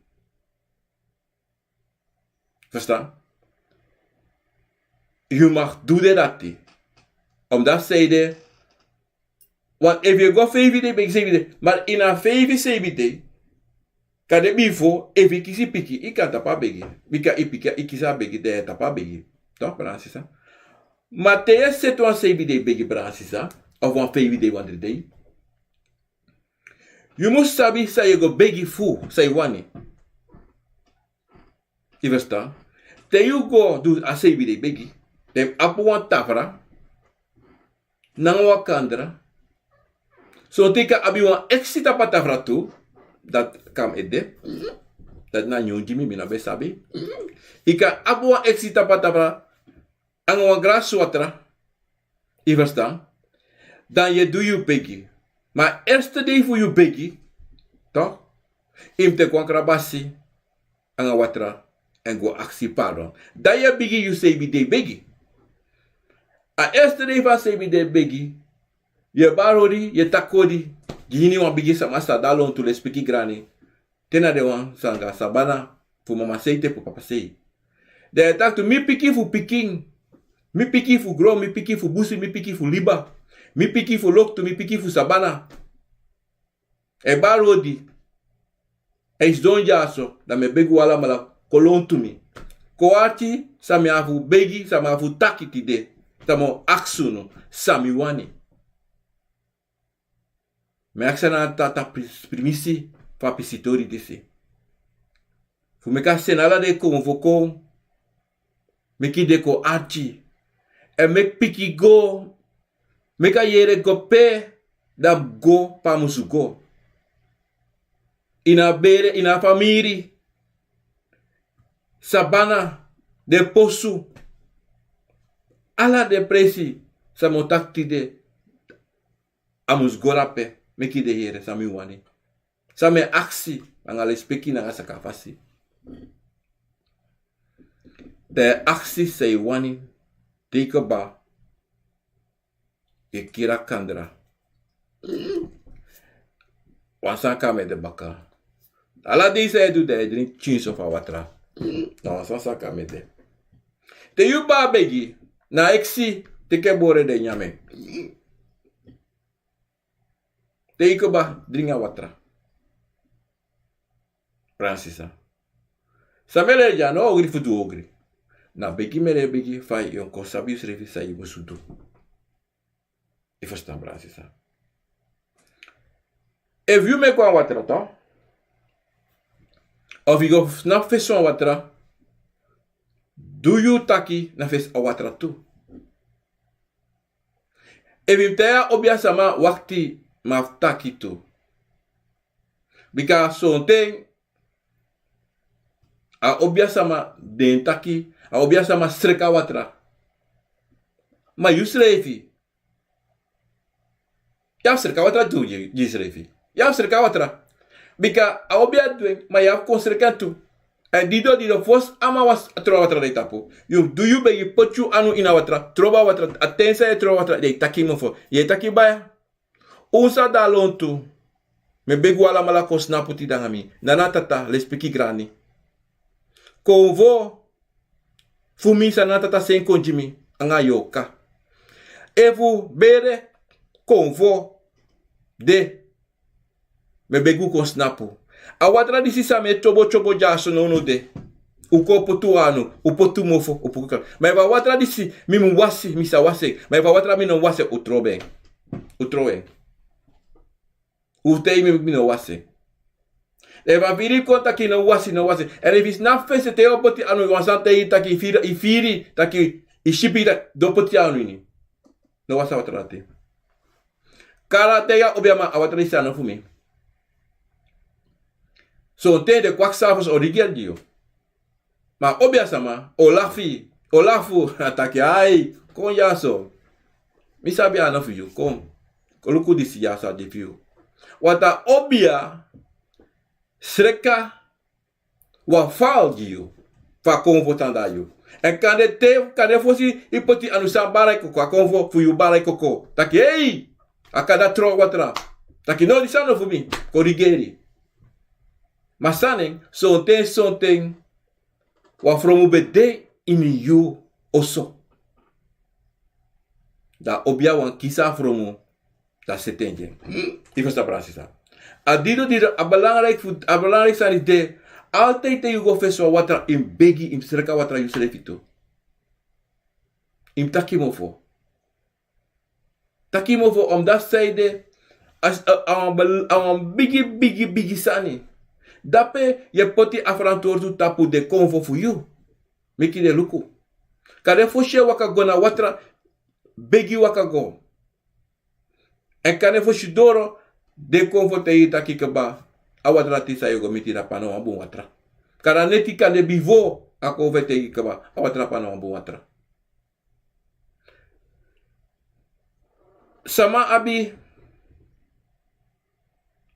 Verstaan? Yu mag du den dati. Omdat zij de, want efu yu go feifi dei begi, seibi dei, maar ini a feifi, seibi dei, kande bifo, efu yu kisi piki, yu kan tapu a begi. Bika yu piki, yu kisi a begi, dan yu e tapu a begi. Toch, brada sisa? Ma te yu e seti wan seibi dei begi, brada sisa, of wan feifi dei, wan dri dei, yu mus sabi san yu e go begi fu, san yu wani. Yu verstaan? Te yu go du a seibi dei begi, dan yu abi wan tafra nanga wan kandra. Sonten yu kan abi wan eksi tapu a tafra tu. Dati kan ede. Dati na nyun gi mi, mi no ben sabi. Yu kan abi wan eksi tapu a tafra nanga wan grasi watra. Yu verstaan? Dan yu e du yu begi. Ma a eerste dei fu yu begi, toch, yu mus teki wan krabasi nanga watra èn go aksi pardon. Dan yu e bigin yu seibi dei begi. A eerste dei fu a seibi dei begi, yu e bari odi, yu e taki odi gi iniwan, bigi sama san de a lontu, lespeki grani. Te na den wan sanga, sabana, fu mama sei te fu papa sei. Dan yu e taki tu, mi pikin fu pikin, mi pikin fu gron, mi pikin fu busi, mi pikin fu liba, mi pikin fu loktu, mi pikin fu sabana. A e bari odi. A e sidon dyaso, dan mi e begi un alamala, kon lontu mi. Kon arki san mi abi fu begi, san mi abi fu taki tide, san mi o aksi unu, san mi wani. Mi e aksi na a tata pri-, primisi fu a pisitori disi. Fu meki a seni ala den konfo kon, meki den kon arki. Èn meki pikin go, meki a yere go pe dan go pe a musu go. Ini a bere, ini a famiri, sabana, den posu, ala den presi san mi o taki tide, a mus go drape, meki den yere san mi wani. San mi e aksi, nanga lespeki, nanga sakafasi. Dan yu e aksi san yu wani, te yu kaba, yu e kiri a kandra. Wan sani kon na mi ede baka. Ala dei san yu e du, dan yu e dringi tyin so fu a watra. Na wan sani kon na mi ede. Te yu kaba begi, na eksi, teki en bore dan yu nyan en. Te yu kaba, dringi a watra. Brada sisa. San mi e leri dya, a no ogri fu du ogri. Na begi mi e leri begi, fa yu o kon sabi yusrefi san yu musu du. Yu ferstan, brada, sisa. Efu yu meki wan watra, to, of yu go na fesi wan watra, du yu taki na fesi a watra tu. Efu yu mus taigi a obiasama, wakti, ma fu taki tu. Bika sonten a obiasama den taki, a obiasama sreka watra. Ma yu srefi, yu abi sreka watra tu, yu, yu srefi. Yu abi sreka watra. Bika a obia du en, ma yu abi kon sreka tu. Èn dido, dido, fosi a man wasi, a trobi a watra na yu tapu. Yu, du yu begi, poti yu anu ini a watra, trobi a watra, a ten san yu e trobi a watra, den e taki mofo. Yu e taki baya. Un sa de na lontu. Mi e begi un alamala kon snapu tide nanga mi. Nana, tata, lespeki, grani. Konfo fu mi san Nana, tata seni kon gi mi, anga yorka. Efu bere, konfo de, mi e begi un kon snapu. A watra disi san mi e tyobo tyobo dyaso now no de. Un kon poti un anu, un poti un mofo, un poti un kaba. Ma efu a watra disi mi mu wasi, mi sa wasi en. Ma efu a watra mi no wasi, un trobi en. Un trobi en. Un taigi mi, mi no wasi en. Efu a firi kon taki no wasi, no wasi en. Èn efu yu si na fesi, te yu o poti anu, wan sani taigi yu taki yu firi, yu firi, taki yu sibi, taki yu o poti anu ini. No wasi a watra dati. Kari taigi a obiaman, a watra disi a no fu mi. Sonten den kwaksafosi o rigeri gi yu. Ma a obiasama o lafu, o lafu, a taki: "Ai, kon dyaso. Mi sabi a no fu yu, kon. Kon luku disi dyaso, a de fu yu." Wan taa obia sreka wan fal gi yu, fu a konfo tan na yu. Èn kande te, kande fosi yu poti anu, san bari koko, a konfo fu yu bari koko. Taki: "Ei, a kande a tron watra." Taki: "No, disi a no fu mi, kon rigeri." Ma sani, sonten, sonten wan fromu ben de ini yu oso. Dan a obia wani kisi a fromu, dan seti en gi en. Yu ferstan, brada, sisa. A dido, dido, a belangrijk fu, a belangrijk sani de, altijd te yu go fesi wan watra, yu mus begi, yu mus sreka watra yu srefi tu. Yu mus taki mofo. Taki mofo, omdat san ede, a, a, a wan bel-, a wan bigi, bigi, bigi sani. Dape yu e poti a ferantwortu tapu den konfo fu yu. Meki den luku. Kande fosi yu e waka go na watra, begi waka go. Èn kande fosi doro, den konfo taigi yu taki kaba, a watra disi san yu o go miti na, a no wan bun watra. Kande neti, kande bifo, a konfo e taigi yu kaba, a watra a no wan bun watra. Sama abi,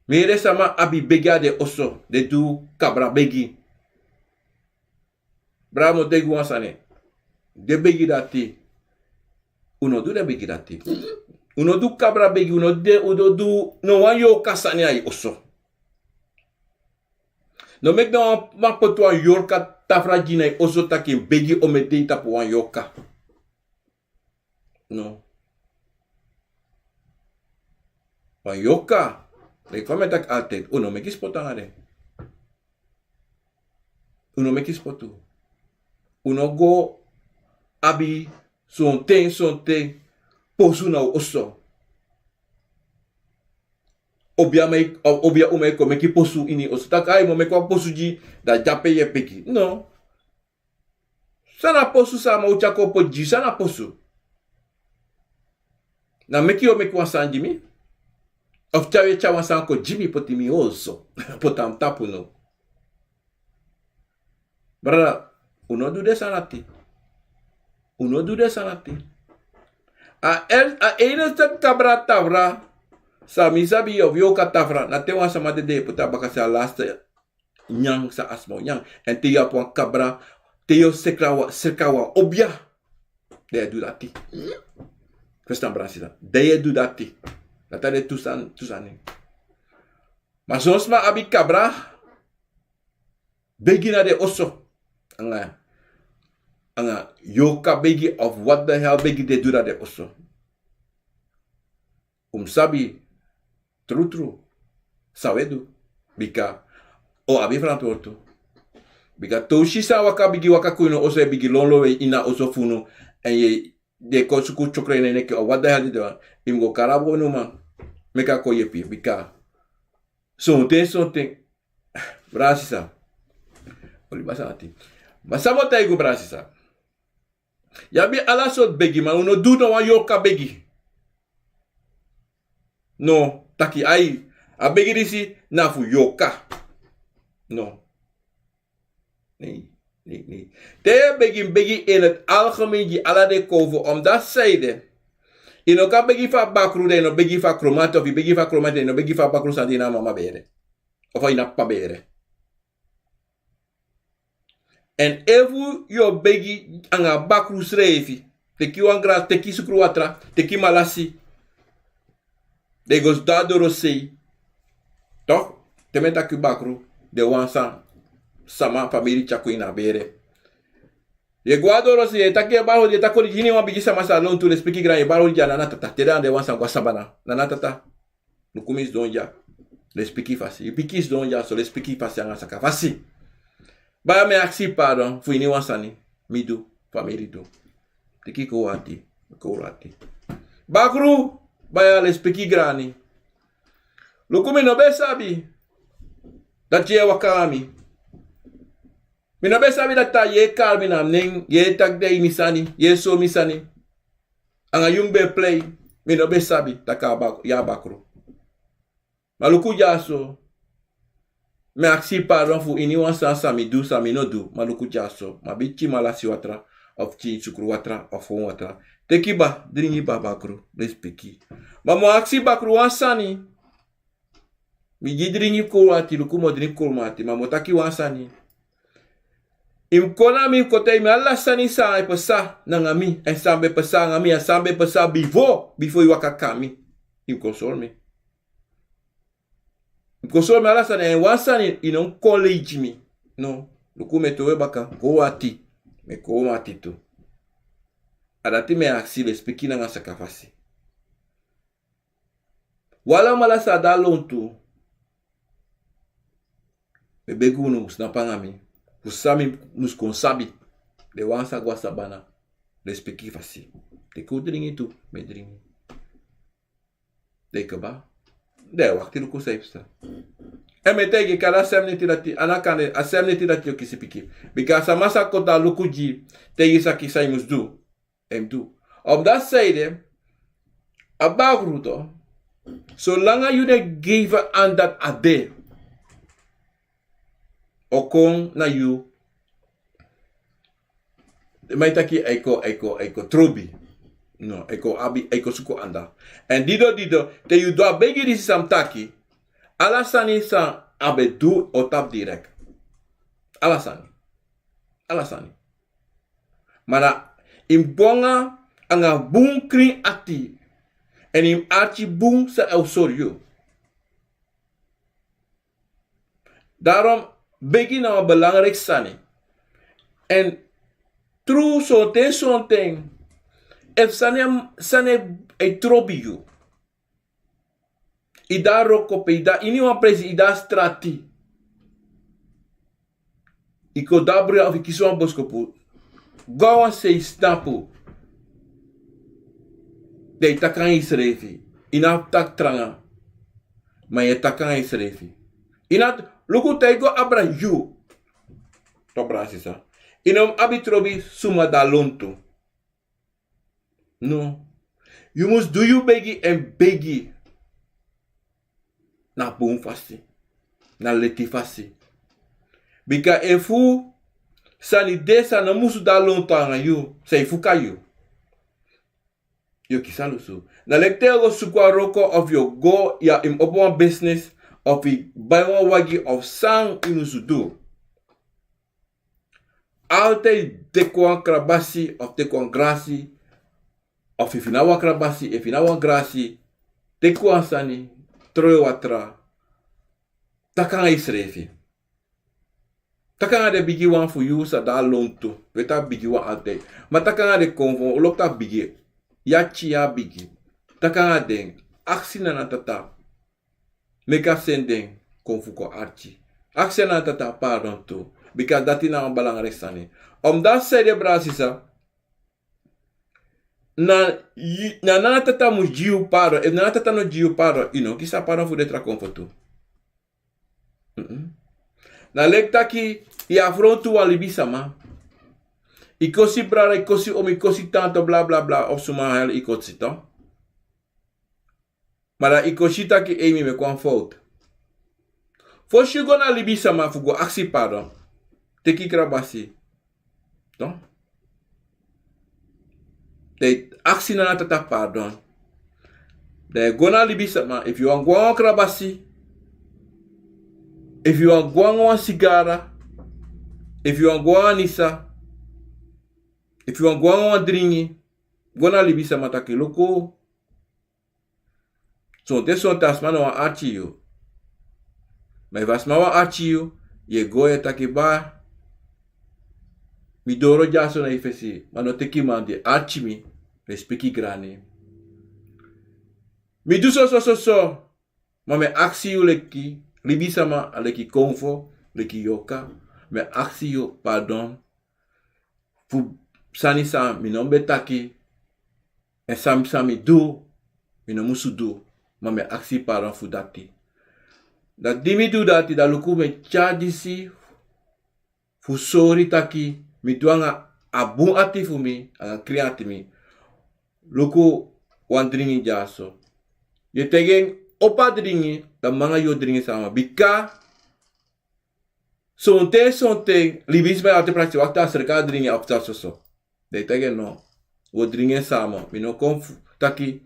mi yere sama abi begi na den oso, den du kabra begi. Brada, mi o taigi wan sani. Den begi dati, un no du den begi dati. Un no du kabra begi, un no du den, un no du no wan yorka sani na yu oso. No meki no wan man poti wan yorka tafra gi yu na yu oso taki yu mus begi omeni dei tapu wan yorka. No. Wan yorka, leki fa mi e taki altijd, un no meki spotu nanga den. Un no meki spotu. Un no go abi sonten, sonten posu na un oso. Obia man e, obia uma e kon meki posu ini yu oso. Taki: "Ai, mi o meki wan posu gi yu," dan dape yu e begi. No. San na posu san a man o tyari kon poti gi yu? San na posu? Na meki yu o meki wan sani gi mi? Of tyari, yu e tyari wan sani kon gi mi, poti mi oso, poti a mi tapu, no? Brada, un no du den sani dati. Un no du den sani dati. A el-, a enigste kabra tafra san mi sabi, of yorka tafra, na te wan sama dede, yu poti a bakase, a laste nyan san a sma o nyan. Èn te yu abi wan kabra, te yu o sreka wan, sreka wan obia, dan yu e du dati. Ferstan, brada, sisa. Dan yu e du dati. Dati na den tu san-, tu sani. Ma son sma abi kabra begi na den oso. Anga, anga yorka begi of what the hell begi den e du na den oso. Un mus sabi trutru san un e du. Bika un abi ferantwortu. Bika te un si san waka bigi waka kon ini oso, e bigi lonlon we ini a oso fu unu, èn yu e den kon suku tyokri na en neki, of wat dan yu abi de wan, yu mus go kari a boi na uman meki a kon yepi yu, bika sonten sonten. Brada sisa, oli basa ati. Ma san mi o taigi yu, brada sisa, yu abi ala sortu begi, ma un no du no wan yorka begi. No, taki ai, a begi disi na fu yorka. No. Nee, nee, nee. Te yu e begi, begi in het algemeen gi ala den kowfu, omdat zij de, yu no kan begi fu a bakru dan yu no begi fu a kromati, of yu begi fu a kromati dan yu no begi fu a bakru san de ini a mama bere of a ini a p'pa bere. Èn efu yu o begi anga bakru srefi, teki wan grasi, teki sukru watra, teki malasi, dan yu go sidon a dorosei. Toch, te mi e taki bakru, den wan san sama famiri tyari kon ini a bere. Yu e go a dorosei, yu e taki yu e bari odi, yu e taki odi gi ini wan bigi sama san lontu, lespeki grani, yu e bari odi gi a nana tata, te dan den wan san go a sabana, nana tata. Luku mi sidon dya, lespeki fasi. Yu pikin sidon dya so, lespeki fasi anga saka fasi. Baya, mi e aksi pardon fu ini wan sani mi du, famiri du. Teki kowati, kowati. Bakru, baya, lespeki grani. Luku, mi no ben sabi dati yu e waka anga mi. Mi no ben sabi dati yu e kari mi na nen, yu e taki den ini sani, yu e sori mi sani. Anga yu mi ben e plei, mi no ben sabi taki a bak-, yu a bakru. Ma luku dyaso, mi e aksi pardon fu ini wan sani san mi du, san mi no du, ma luku dyaso, mi abi tyi malasi watra, of tyi sukru watra, of fon watra. Teki, baya, dringi, baya, bakru, lespeki. Ma mi o aksi bakru wan sani. Mi gi dringi kowati, luku, mi o dringi kowmati, ma mi o taki wan sani. Yu mus kon na mi, yu mus kon taigi mi ala sani san e pasa nanga mi, èn san ben pasa nanga mi, èn san ben pasa bifo, bifo yu waka kon na mi. Yu mus kon sori mi. Yu mus kon sori mi ala sani, èn wan sani, yu no mus kon leigi mi. No, luku, mi e towe baka, kowati, mi e kowmati tu. A dati mi e aksi, lespeki nanga saka fasi. Un alamala san de a lontu, mi e begi unu, un snapu anga mi, fu san mi mus kon sabi, den wan san go a sabana, lespeki fasi. Teki un dringi tu, mi e dringi. Den kaba, den e wakti luku san e psa. Èn mi e taigi yu, kande a sem neti dati, a no kande, a sem neti dati yu o kisi pikin. Bika a sama sa kon dan luku gi yu, taigi yu san, san yu mus du, en mus du. Op dati side, a bakru tu, solanga yu no e geven aan dati a de, o kon na yu. Den man e taki a e kon, a e kon, a e kon trobi. No, a e kon abi, a e kon suku anda. Èn dido, dido, te yu du a begi disi san mi taki, ala sani san a ben du o tapu direct. Ala sani. Ala sani. Ma na yu mus go anga bun krin ati. Èn yu mus arki bun san a o sori yu. Daarom, begi na wan belangrijk sani. Èn tru, sonten, sonten, efu sani, sani e trobi yu. Yu de a wroko pe, yu de a ini wan presi, yu de a strati. Yu kon de a bria of yu kisi wan boskopu, go a wan sei, snapu. Dan yu taki anga yusrefi. Yu no abi taki tranga. Ma yu e taki anga yusrefi. Yu no, luku, te yu go abra yu. Toch, brada sisa, yu no mus abi trobi suma de a lontu. No. Yu mus du yu begi èn begi na bun fasi, na leti fasi. Bika efu sani de san no musu de a lontu anga yu, san e fuka yu, yu o kisi a lusu. Na leki te yu o go suku a wroko of yu o go, ya, yu mus opo wan business, of yu bai wan wagi of san yu musu du. Altijd teki wan krabasi of teki wan grasi, of efu yu no abi wan krabasi, efu yu no abi wan grasi, teki wan sani, tron yu watra, taki anga yusrefi. Taki anga den bigi wan fu yu san de a lontu, weti a bigi wan altijd. Ma taki anga den konfo, un lobi taki bigi, yu a tyi, yu a bigi. Taki anga den, aksi Nana Tata meki a seni den kon fu kon arki. Aksi Nana Tata pardon tu. Bika dati na wan belangrijk sani. Omdat, san ede, brada sisa, na yu, na nana tata mus gi yu pardon. Efu nana tata no gi yu pardon, yu no kisi a pardon fu den tra konfo tu. Mm-mm. Na leki taki yu afrontu wan libisama. Yu kosi brada, yu kosi omi, yu kosi tante, bla bla bla, of suma hel yu kosi, to. Ma dan yu kosi taki ei, mi meki wan fowtu. Fosi yu go na libisama fu go aksi pardon, teki yu krabasi. No? Dan yu aksi nana tata pardon. Dan yu go na libisama, efu yu wani go nanga wan krabasi, efu yu wani go nanga wan sigara, efu yu wani go nanga anisa, efu yu wani go nanga wan dringi, go na libisama taki luku. Sonten sonten a sma no wani arki yu. Ma efu a sma wani arki yu, yu e go, yu e taki: Baa, mi doro dyaso na yu fesi, ma no teki man di e arki mi, respeki grani. Mi du soso soso, ma mi e aksi yu leki libisama, leki konfo, leki yorka, mi e aksi yu pardon fu sani san mi no ben taki, èn san, san mi du, mi no musu du, ma mi e aksi pardon fu dati. Dan di mi du dati, dan luku, mi e tyari disi fu sori taki mi du nanga a bun ati fu mi, nanga krin ati mi. Luku, wan dringi dyaso. Yu e taigi en: Opo a dringi, dan mi nanga yu o dringi sama. Bika sonten sonten libisma e altijd prakseri: Wakti, a sreka a dringi, a psa soso. Dan yu taigi en: No, wi o dringi en sama. Mi no kon fu taki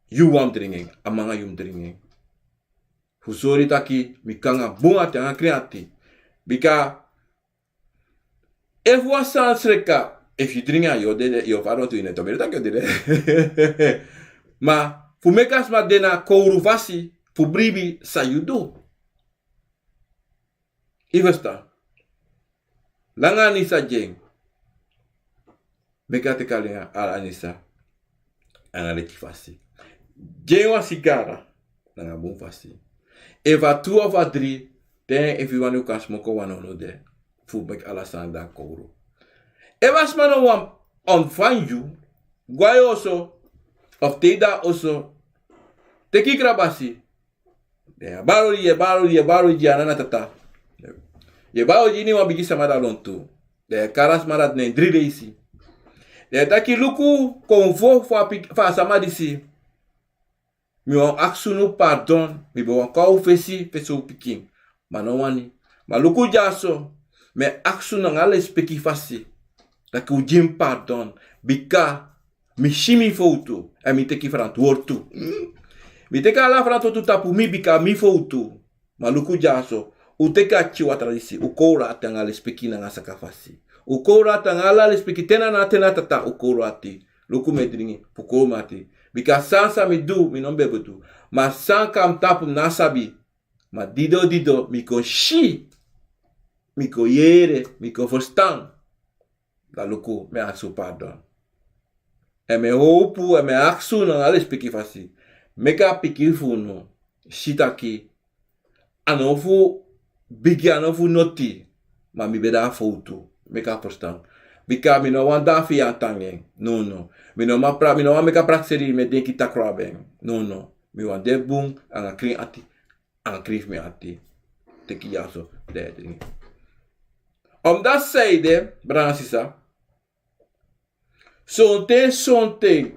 yu wani dringi en, a mi nanga yu mus dringi en. Fu sori taki mi kon nanga bun ati, nanga krin ati. Bika efu wan sani sreka, efu yu dringi en, yu o dede, yu o fadon tu, yu no e tomberi taki yu o dede. Ma fu meki a sma de na kowru fasi fu bribi san yu du. Yu ferstan? Langa anisa gi en. Meki a teki ala anisa nanga leti fasi. Gi en wan sigara nanga bun fasi. Efu a tu of a dri, te, efu yu wani, yu kan smoko wan, no no de. Fu meki ala sani de na kowru. Efu a sma no wani ontfangi yu, go na yu oso, of te yu de na oso, teki yu krabasi. Yu e bari odi, yu e bari odi, yu e bari odi gi a nana tata. Yu e bari odi gi iniwan bigi sama, dan lontu. Dan yu e kari a sma dati na en dri leisi. Dan yu e taki: Luku, konfo fu a pik-, fu a sama disi. Mi wani aksi unu pardon, mi ben wani kon na un fesi, fesi un pikin. Ma a no wani. Ma luku dyaso, mi e aksi unu nanga lespeki fasi taki un gi mi pardon. Bika mi si mi fowtu, èn mi teki frantwortu. Mi teki ala frantwortu tapu mi, bika mi fowtu. Ma luku dyaso, un teki a pikin watra disi, un kowru ati nanga lespeki nanga saka fasi. Un kowru ati nanga ala lespeki, te na nana, te na tata, un kowru ati. Luku, mi e dringi fu kowru mi ati. Bika san san mi du, mi no ben ben du. Ma san kon na mi tapu, mi no sabi. Ma dido dido, mi kon si, mi kon yere, mi kon ferstan. Dan luku, mi e aksi un pardon. Èn mi e howpu, èn mi e aksi unu nanga lespeki fasi. Meki a pikin fu unu si taki a no fu bigi, a no fu noti. Ma mi ben de na fowtu. Meki a ferstan. Bika mi no wani de na fiyanti nanga en. No no. Mi no wani pra-, mi no wani meki a prakseri, mi e denki takru a ben. No no. Mi wani de bun, nanga krin ati, nanga krin fu mi ati. Teki dyaso, dan yu e dringi. Omdati san ede, brada nanga sisa, sonten, sonten,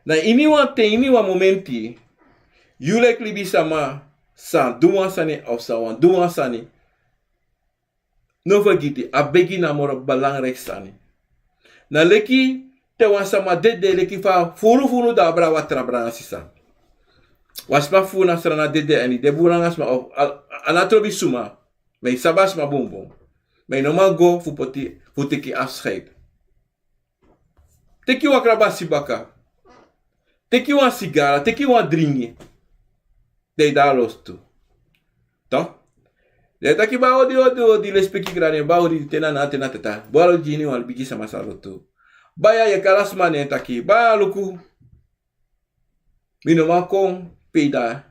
na iniwan ten, iniwan momenti, yu leki libisama san du wan sani of san wani du wan sani, no fergiti, a begi na moro belangrijk sani. Na leki te wan sama dede, leki fa furu furu de na abra watra, brada nanga sisa. Wan sma fu unu na Sranan dede, èn yu de bun nanga sma, of a, a no trobi suma, ma yu sabi a sma bunbun. Ma yu no man go fu poti, fu teki afscheid. Teki wan krabasi baka. Teki wan sigara, teki wan dringi. Dan yu de na lostu. Toch? Dan yu e taki: Baa, odi, odi, odi, lespeki grani, baa, odi, te na nana, te na tata. Baa, odi gi iniwan bigi sama san lontu. Baya, yu e kari a sma nen taki: Baa, luku, mi no man kon pe yu de.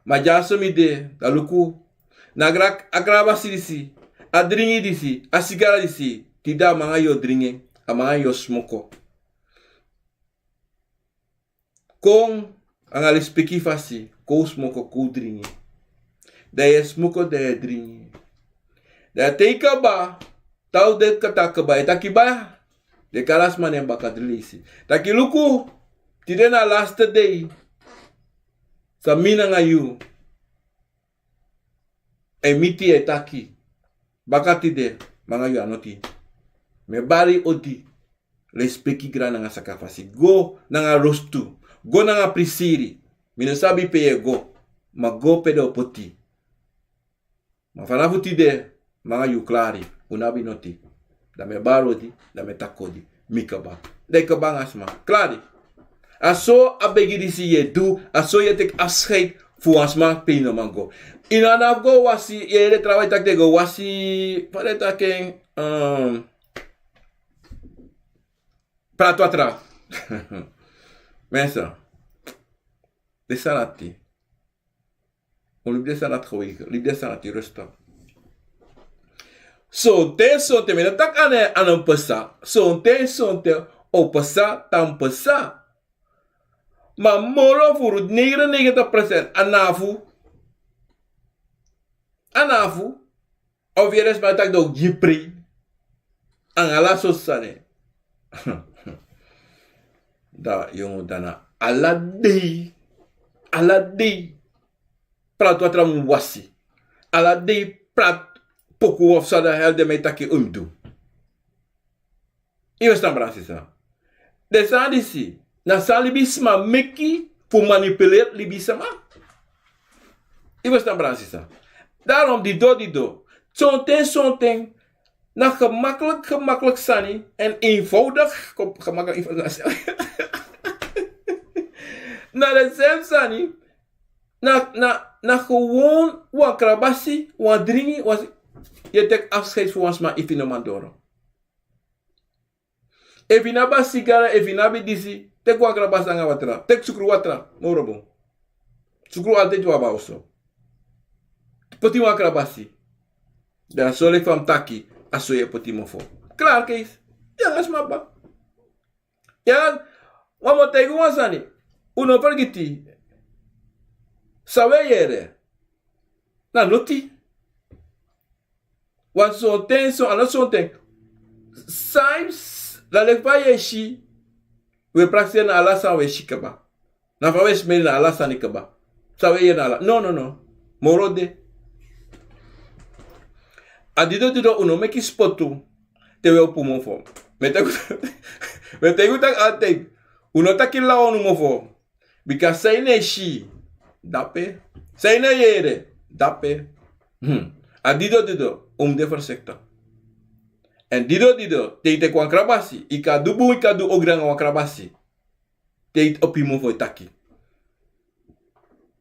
Ma dyaso mi de, dan luku, na a gra-, a krabasi disi, a dringi disi, a sigara disi, tide a mi nanga yu o dringi en, a mi nanga yu o smoko. Kon nanga lespeki fasi, kon smoko, kon dringi. Dan yu e smoko, dan yu e dringi. Dan te yu kaba, te den kaba, yu taki baya. Den kari a sma nen baka dri leisi. Taki luku, tide na a laste dei. San mi nanga yu e miti, e taki. Baka tide, mi nanga yu a noti. Mi e bari odi. Lespeki, grani nanga sakafasi. Go nanga rostu. Go nanga prisiri. Mi no sabi pe yu e go. Ma go pe den o poti. Ma fanafu tide, mi nanga yu klari. Un no abi noti. Dan mi e bari odi, dan mi e taki odi. Mi kaba. Dan yu kaba nanga sma. Klari. A so a begi disi yu e du, a so yu e teki afscheid fu wan sma pe yu no man go. Yu no abi fu go wasi, yu e yere trawan e taki den go wasi, fa den e taki en, ehm, prati watra. Mensen, den sani dati. Un libi den sani dati gewoon, libi den sani dati rustig. Sonten, sonten, mi no taki a no, a no pasa. Sonten, sonten, o pasa, tan pasa. Ma moro furu negenennegentig procent a no fu, a no fu. Of yere sma taki den o gi prei. Anga ala sortu sani. Dan yongu, dan na ala dei. Ala dei. Prati watra mu wasi. Ala dei prati poku of san den hel den mi e taki un mus du. Yu e ferstan, brada, sisa? Den sani disi na san libisma meki fu manipuleri libisma. Yu e ferstan, brada, sisa? Daarom dido, dido. Sonten, sonten na gemakkelijk, gemakkelijk sani en eenvoudig, gem-, gemakkelijk, eenvoudig. Na den srefi sani, na, na, na gewoon wan krabasi, wan dringi, wan, yu e teki afscheid fu wan sma efu yu no man doro. Efu yu no abi a sigara, efu yu no abi disi, teki wan krabasi nanga watra. Teki sukru watra, moro bun. Sukru altijd yu abi na oso. Poti wan krabasi. Dan so leki fa mi taki, a so yu e poti mofo. Klaar, keis. Ya, a sma kaba. Ya, wan mi o taigi un wan sani. Un no fergiti. San un e yere na noti. Want sonten, so, a no sonten. Sometimes, dan leki fa yu e si, un e prakseri na ala sani, un e si kaba. Na fa un e smeri na ala sani kaba. San un e yere na ala. No, no, no. Moro de. A dido, dido, un no meki spotu te un e opo mofo. Mi e taigi, mi e taigi un taki altijd. Un no taki law unu mofo. Bika san yu no e si, dape. San yu no e yere, dape. Hmm. A dido, dido, un mus de voorzichtig. En dido, dido, te yu teki wan krabasi, yu kan du bun, yu kan du ogri nanga wan krabasi. Te yu opo yu mofo e taki.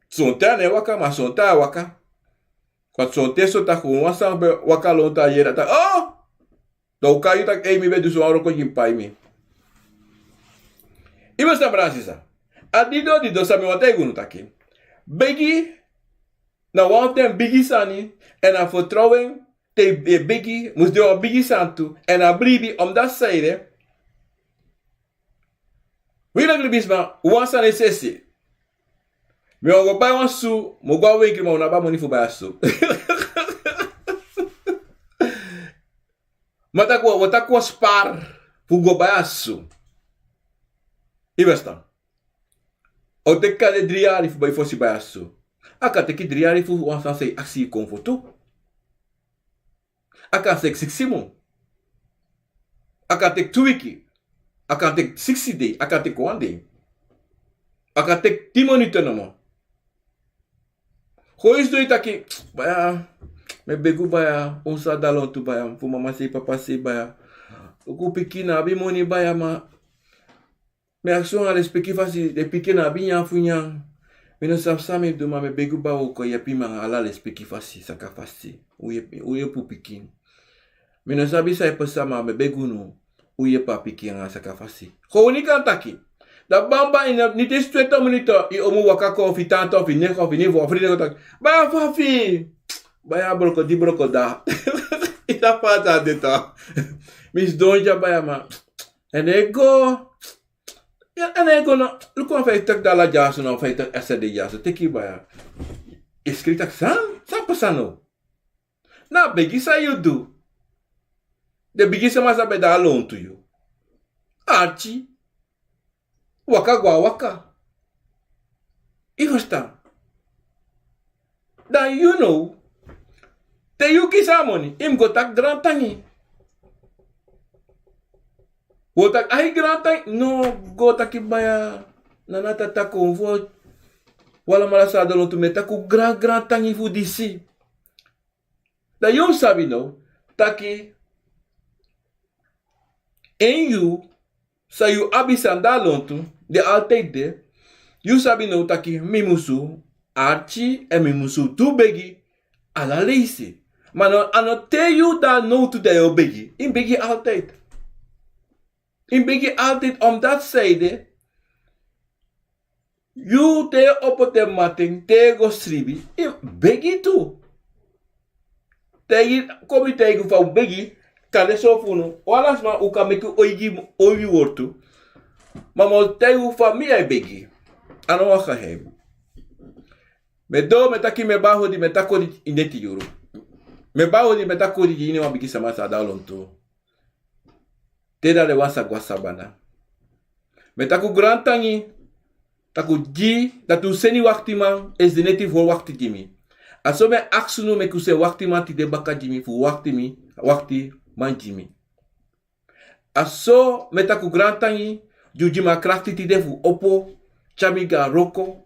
Sonten a no e waka, ma sonten a waka. Want sonten, sonten a kon wan sani ben waka lontu, a yere taki, oh! Dan un kai yu taki, ei, mi ben du so wan wroko, yu pai mi. Yu e ferstan, brada, sisa? A dido, dido, san mi wani taigi unu taki, begi na wan fu den bigi sani, èn a fertrowen te yu e begi mus de wan bigi sani tu, èn a bribi, omdat san ede, wi leki libisma, wan sani e sese. Mi wani go bai wan su, mi o go a wenkri, ma un no abi a moni fu bai a su. Ma taki wi o, wi o taki wi o spar fu go bai a su. Yu e ferstan? A o teki kande dri yari fu bai, fosi bai a su. A kan teki dri yari fu wan sani san yu aksi yu kon fu tu. A kan teki siksi mun. A kan teki tu wiki. A kan teki siksi dei. A kan teki wan dei. A kan teki tin minuten nomo. Kon yu sidon, yu taki, baya, mi e begi un baya, un sa de lontu baya, fu mama sei, papa sei baya. Luku, pikin no abi moni baya, ma mi e aksi un nanga lespeki fasi, den pikin no abi nyan fu nyan. Mi no sabi san mi e du, ma mi e begi un baya, un kon yepi mi nanga ala lespeki fasi, saka fasi. Un yepi, un yepi un pikin. Mi no sabi san e pasa, ma mi e begi unu, un yepi a pikin nanga saka fasi. Kon unu kan taki. Dan bamba ini, niet eens twintig minuten, yu omu waka kon, of yu tanta, of yu nega, of yu nifo, of yu nifo taki, baya, fafi. Baya, broko di, broko da. Yu sa fata de ta. Mi sidon dya, baya, ma. Èn e go. Ya, en a e go na, luku wan fiftig dala dyaso, na fiftig S R D dyaso, teki baya. Yu skrifi taki san, san pasa no? Na begi san yu du. Den bigi sama san ben de a lontu yu. Arki. Waka go a waka. Yu ferstan? Dan yu now, te yu kisi a moni, yu mus go taki grantangi. Wi o taki ai grantangi, no go taki baya, nana tata kon fu wi alamala san de lontu, mi e taki un gran grantangi fu disi. Dan yu mus sabi now taki en yu san yu abi san de a lontu, den altijd de, yu sabi now taki mi musu arki èn mi musu du begi ala leisi. Ma no, a no te yu de a nowtu dan yu o begi. Yu mus begi altijd. Yu mus begi altijd, omdat sanede yu te yu opo te mamanten, te yu go sribi, yu mus begi tu. Taigi, kon mi taigi fa un begi, kande so fu unu, ala sma un kan meki oigi, oigi wortu. Ma mi o taigi un fa mi e begi. A no wan geheim. Mi e doro, mi e taki, mi e bari odi, mi e taki odi ini neti yuru. Mi e bari odi, mi e taki odi gi ini wan bigi sama san de a lontu. Te dati den wan sa go a sabana. Mi e taki un grantangi, taki un gi, dati un seni waktiman, esi den neti fu wakti gi mi. A so mi e aksi unu meki un seni waktiman tide baka gi mi, fu wakti mi, waktiman gi mi. A so mi e taki un grantangi, di un gi mi a krakti tide fu opo, tyari mi go na wroko,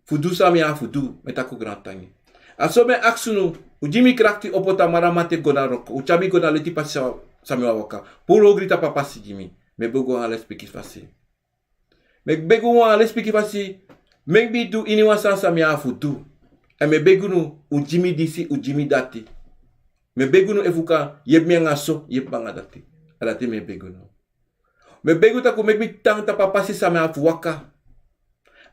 fu du san mi abi fu du, mi e taki un grantangi. A so mi e aksi unu, un gi mi krakti opo tamara mamanten go na wroko, un tyari mi go na leti pasi san, san mi wani waka. Puru ogri tapu a pasi gi mi, mi e begi un a lespeki fasi. Mi e begi un a lespeki fasi, meki mi du ini wan sani san mi abi fu du. Èn mi e begi unu, un gi mi disi, un gi mi dati. Mi e begi unu efu un kan yepi mi anga so, yepi mi anga dati. A dati mi e begi unu. Mi e begi un taki un meki mi tan tapu a pasi san mi abi fu waka.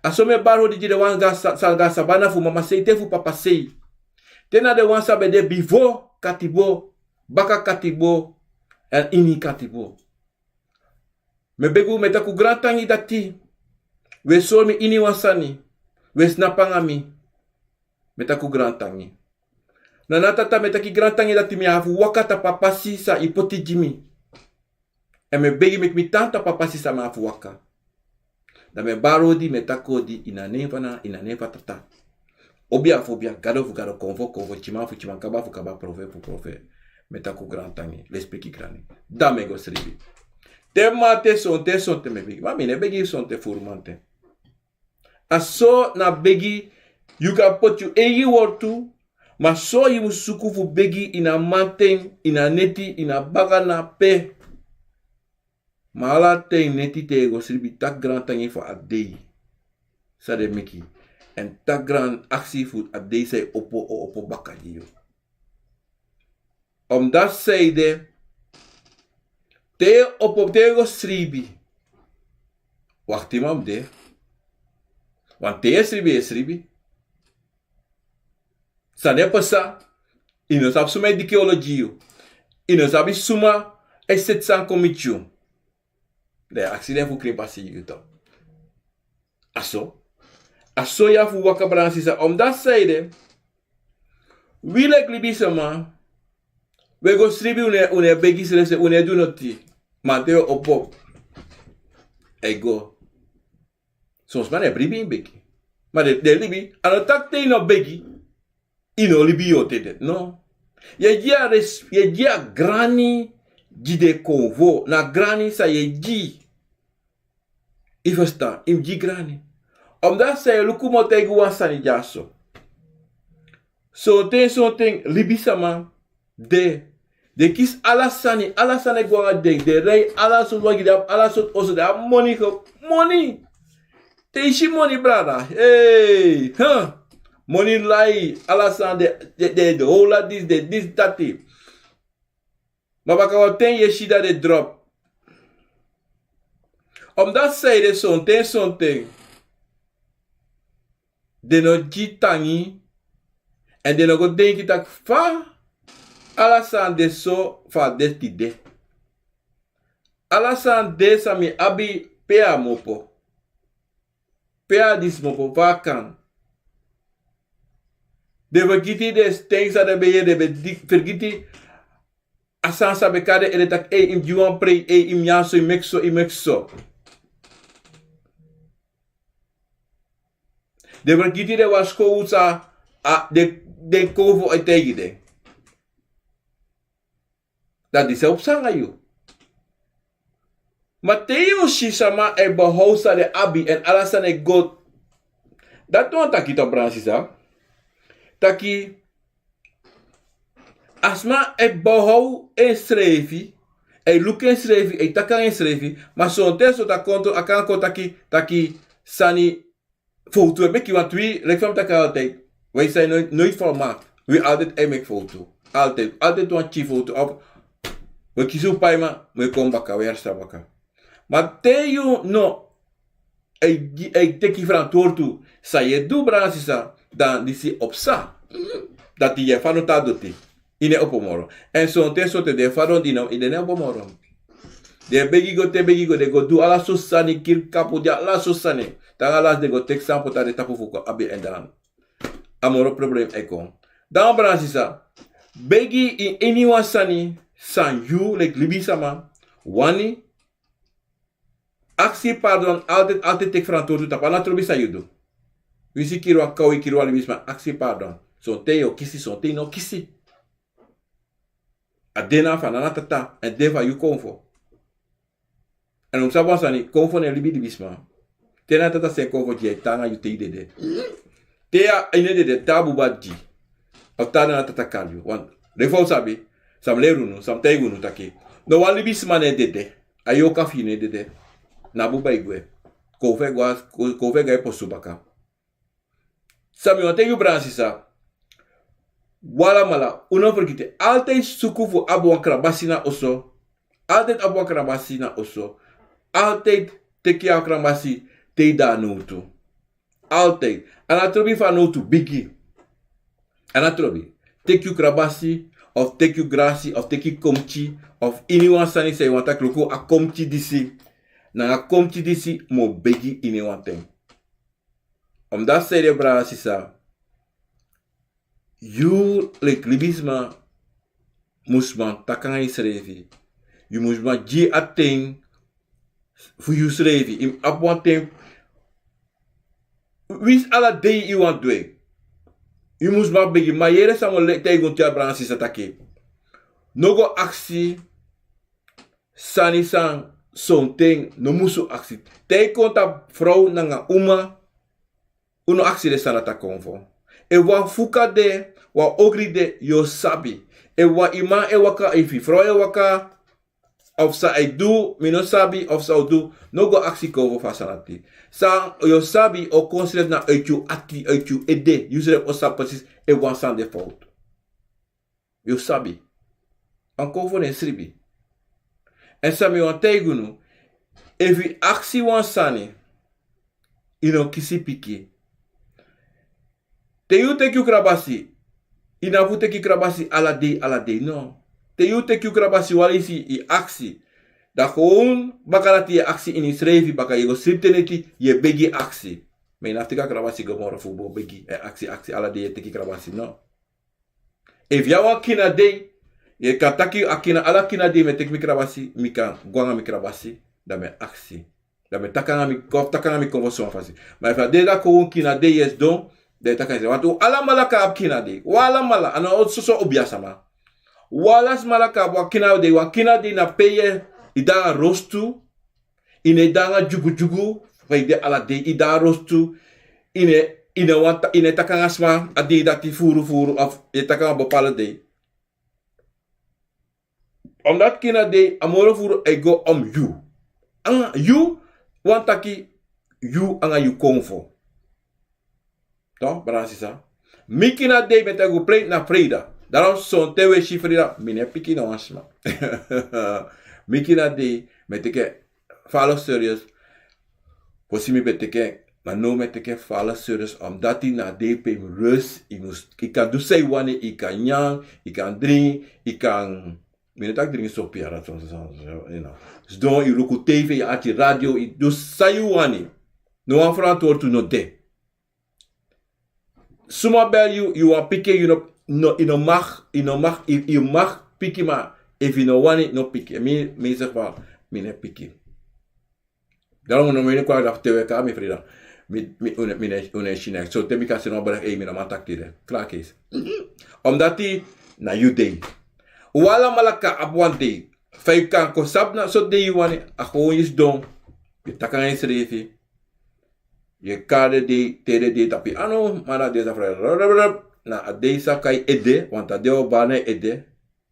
A so mi e bari odi gi den wan san, san go a sabana fu mamasei te fu papasei. Te na den wan san ben de bifo katibo, baka katibo, èn ini katibo. Mi e begi un, mi e taki un grantangi dati un e sori mi ini wan sani, un e snapu anga mi. Mi e taki un grantangi. Nana tata, mi e taki grantangi dati mi abi fu waka tapu a pasi san yu poti gi mi. Èn mi e begi meki mi tan tapu a pasi san mi abi fu waka. Dan mi e bari odi, mi e taki odi, ini a nen fu Nana, ini a nen fu Tata. Obia fu obia, Gado fu gado, konfo fu konfo, tyiman fu tyiman, kaba fu kaba, profeti fu profeti. Mi e taki un grantangi, lespeki grani. Dan mi e go sribi. Te mamanten, sonten, sonten mi e begi. Ma mi no e begi sonten furu mamanten. A so na begi, yu kan poti yu eigi wortu, ma so yu mus suku fu begi ini a mamanten, ini a neti, ini a baka na pe. Ma ala ten neti te yu go sribi, taki grantangi fu a dei san den meki. Èn taki gran aksi fu a dei san yu opo, o opo baka gi yu. Omdati sanede, te yu opo, te yu go sribi, waktiman mus de. Want te yu e sribi, yu e sribi. San e pasa, yu no sabi suma e diki olo gi yu. Yu no sabi suma e seti sani kon miti yu. Dan yu e aksi den fu krin pasi gi yu tu. A so. A so yu abi fu waka, brada nanga sisa. Omdati sanede, wi leki libisma, wi e go sribi, wi no e, wi no e begi srefsrefi, wi no e du noti. Ma te wi opo, e go. Son sma no e bribi ini begi. Ma den, den e libi, a no taki te yu no begi, yu no libi yu o tede. No. Yu e gi a res-, yu e gi a grani gi den konfo. Na grani san yu e gi. Yu ferstan, yu mus gi grani. Omdati san yu e luku, mi o taigi wan sani dyaso. Sonten, sonten, libisma de. Den kisi ala sani, ala sani e go anga den. Den rei ala sortu wagi, den abi ala sortu oso, den abi moni, moni. Te yu si moni, brada. Hey, huh. Moni lai, ala sani de, de, de, de, hola disi, de, disi, dati. Ma baka wan ten yu e si dati den drop. Omdati sanede, sonten, sonten, den no gi tangi, èn den no go denki taki fa ala sani de so fa a de tide. Ala sani de san mi abi, pe a mu opo. Pe a di smopo, fa a kan. Den fergiti den sten san den ben yere, den ben fergiti a sani san ben kari den ede taki: ei, yu mus gi wan prei, ei, yu mus nyan so, yu meki so, yu meki so. Den fergiti den waskowtu san den konfo e taigi den. Dan disi e psa nanga yu. Ma te yu si sama e behow san den abi èn ala sani e go. Dati wani taki, to, brada sisa, taki a sma e behow ensrefi, e luku ensrefi, e taki nanga ensrefi. Ma sonten so a kan kon taki, taki sani fowtu e meki. Want wi, leki fa mi taki altijd, wi zijn nooit, nooit volmaakt. Wi altijd e meki fowtu. Altijd, altijd wan pikin fowtu. Of wi kisi un paiman, wi e kon baka, wi e herstel baka. Ma te yu no e, e teki frantwortu san yu e du, brada sisa, dan disi e psa. Dati yu e fadon te a doti, yu no e opo moro. Èn sonten, sonten den e fadon, yu no, yu no e opo moro. Den e begi go, te begi go, den go du ala sortu sani, kiri kapu, den, ala sortu sani. Te nanga lasi den go teki san poti na den tapu fu kon abi, èn dan a moro problem e kon. Dan, brada sisa, begi ini wan sani san yu leki libisama wani, aksi pardon, altijd, altijd teki frantwortu tapu. A no trobi san yu du. Winsi yu kiri wan kaw, yu kiri wan libisma, aksi pardon. Sonten yu o kisi, sonten yu no o kisi. A de na a Fanana tata, èn de fu a yu konfo. Èn un sabi wan sani, konfo no e libi libisma. Te na tata seni konfo gi yu, a e tan nanga yu te yu dede. Te yu no e dede, te a buba gi. Of te na tata kari yu. Want leki fa un sabi, san mi leri unu, san mi taigi unu taki, no wan libisma no e dede. A yu o kon fu yu no e dede. Na buba e gwe. Konfo e go a, konfo e go a yu posu baka. San mi wani taigi yu, brada sisa, un alamala, un no fergiti, altijd suku fu abi wan krabasi na oso. Altijd abi wan krabasi na oso. Altijd teki a krabasi te yu de na nowtu. Altijd. A no trobi fu a nowtu bigi. A no trobi. Teki yu krabasi, of teki yu grasi, of teki yu komki, of iniwan sani san yu wani taki, luku a komki disi. Nanga a komki disi mi o begi iniwan ten. Omdat, seni, brada sisa, yu leki libisma mus man taki nanga yusrefi. Yu mus man gi a ten fu yusrefi. Yu mus abi wan ten. Winsi ala dei yu wani du en, yu mus man begi. Ma yere san mi o taigi unu, brada sisa, taki: no go aksi sani san sonten no musu aksi. Te yu kon tapu frow nanga uma, un no aksi den sani dati a konfo. Efu wan fuka de, wan ogri de, yu o sabi. Efu wan, yu man e waka, efu yu frow e waka, of san a e du mi no sabi, of san a o du, no go aksi konfo fu a sani dati. San yu o sabi o kon srefi na uit yu ati, uit yu ede. Yusrefi o sabi presis efu wan sani de fowtu. Yu o sabi. A konfo no e sribi. Èn san mi wani taigi unu, efu yu aksi wan sani, yu no kisi piki. Te yu teki yu krabasi, yu no abi fu teki krabasi ala dei, ala dei, no. Te yu teki yu krabasi, wan leisi yu aksi, dan gewoon baka dati yu e aksi ini yusrefi, baka yu e go sribi te neti, yu e begi aksi. Ma yu no abi fu teki a krabasi go moro fu go begi, e aksi, aksi ala dei yu e teki krabasi, no. Efu yu abi wan kina dei, yu kan taki: a kina, ala kina dei mi e teki mi krabasi, mi kan go nanga mi krabasi, dan mi e aksi. Dan mi e taki nanga mi, kon, taki nanga mi konfo suma fasi. Ma efu a de dati kon wan kina dei yu e sidon, dan yu e taki nanga yusrefi. Want un alamala kan abi kina dei. Un alamala, a no soso obia sama. Un ala sma kan abi wan kina dei, wan kina dei na pe yu e de nanga rostu, yu no e de nanga dyugudyugu, fa yu de ala dei, yu de nanga rostu, yu no e, yu no e wani ta, yu no e taki nanga sma a dei dati furu furu, of yu e taki nanga bepaalde dei. Omdat kina dei a moro furu e go om yu. Anga yu, wani taki yu anga yu konfo. Toch, brada sisa. Mi kina dei mi e taki go pleit na freida. Daarom sonten un e si freida, mi no e piki na wan sma. Mi kina dei mi e teki en fu ala serious. Fosi mi ben teki en, ma now mi e teki en fu ala serious. Omdat na a dei pe yu mus rust, yu mus, yu kan du san yu wani, yu kan nyan, yu kan dringi, yu kan, mi no taki dringi sopi, ara, so, so, so, so, you know. Sidon, yu luku tv, yu arki radio, yu du san yu wani. No wan frantwortu no de. Suma bel yu, yu wan piki, yu no, no, yu no mag, yu no mag, yu, yu mag piki, ma efu yu no wani, no piki. Mi, mi zeg van, mi no e piki. Daarom no mi no kwak daf te weka, mi frida. Mi, mi, un, mi ne, un e si niks. So te mi kan seni wan bericht, ei, mi no man taki tide. Klaar kees. Omdat na yu dei. Un alamala kan abi wan dei. Fa yu kan kon sabi na so dei yu wani, a gewoon yu sidon. Yu taki nanga yusrefi. Yu e kari den dei, te den dei tapu yu anu, ma na den sa fri. Na a dei sa kai ede, want a dei o bari na yu ede.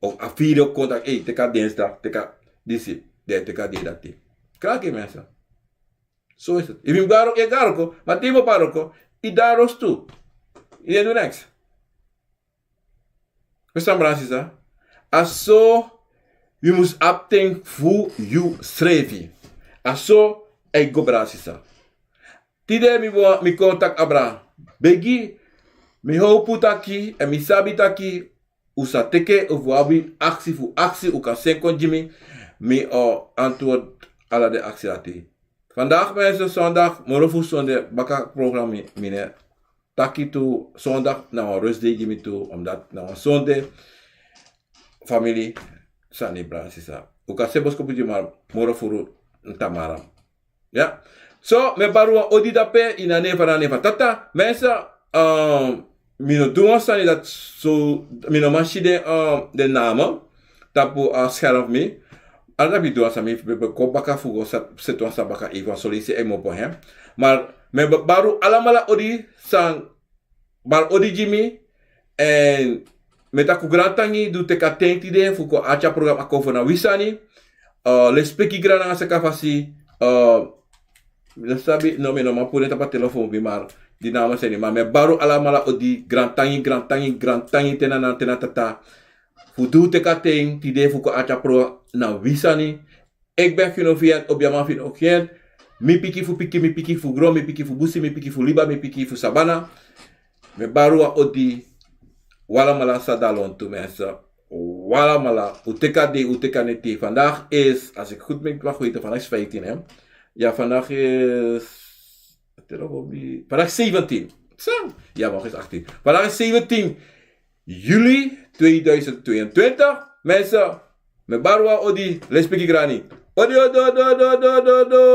Of a firi o kon taki, ei, teki a dinsdag, teki a disi, den teki a dei dati. Klaar kees, mensen. Zo is het. Efu yu e go na wroko, yu e go na wroko, ma te yu no e go na wroko, yu de na rostu. Yu no e du niks. Verstaan, brada, sisa? A so yu mus abi ten fu yusrefi. A so a e go, brada, sisa. Tide mi wani, mi kon taki abra. Begi, mi howpu taki, èn mi sabi taki, un sa teki, efu un abi aksi fu aksi, un kan seni kon gi mi, mi o antwoord ala den aksi dati. Vandaag, mensen, zondag, moro fu sonde, baka program mi, mi no e taki tu, zondag na wan rustdei gi mi tu, omdat na wan sonde, famiri, sani, brada, sisa. Un kan seni boskopu gi mi, ma moro furu na tamara. Ya. So, mi e bari wan odi dape, ini a nen fu, na nen fu Tata. Mensen, ehm, mi no du wan sani dati so, mi no man si den, ehm, den name tapu a scherm fu mi. Ala dati mi du wan sani, mi ben kon baka fu go sa-, seti wan sani baka, efu wan solisi e mopo hen. Ma mi e bari un alamala odi san bari odi gi mi, èn mi e taki un grantangi di un teki a ten tide fu kon arki a program Akomfo na wi sani. Eh, lespeki, grani nanga saka fasi, eh, mi no sabi, no, mi no man puru en tapu a telefon fu mi, ma di na a man seni, ma mi e bari un alamala odi, grantangi, grantangi, grantangi, te na Tata, fu di un teki a ten tide fu kon arki a program na wi sani. Ik ben Fino Fiat, Obiaman Fino Fiat. Mi piki fu piki, mi piki fu gron, mi piki fu busi, mi piki fu liba, mi piki fu sabana. Mi e bari un wan odi, un alamala sa de na lontu, mensen. Un alamala, un teki a dei, un teki a neti. Vandaag is, als ik goed ben, mag weten, vandaag is vijftien, hè? Ja, vandaag is, vandaag is zeventien. Zo. Ja, morgen is achttien. Vandaag is zeventien juli tweeduizend tweeëntwintig. Mensen, mi e bari un wan odi, lespeki, grani. Odi, odi, odi, odi, odi, odi, odi.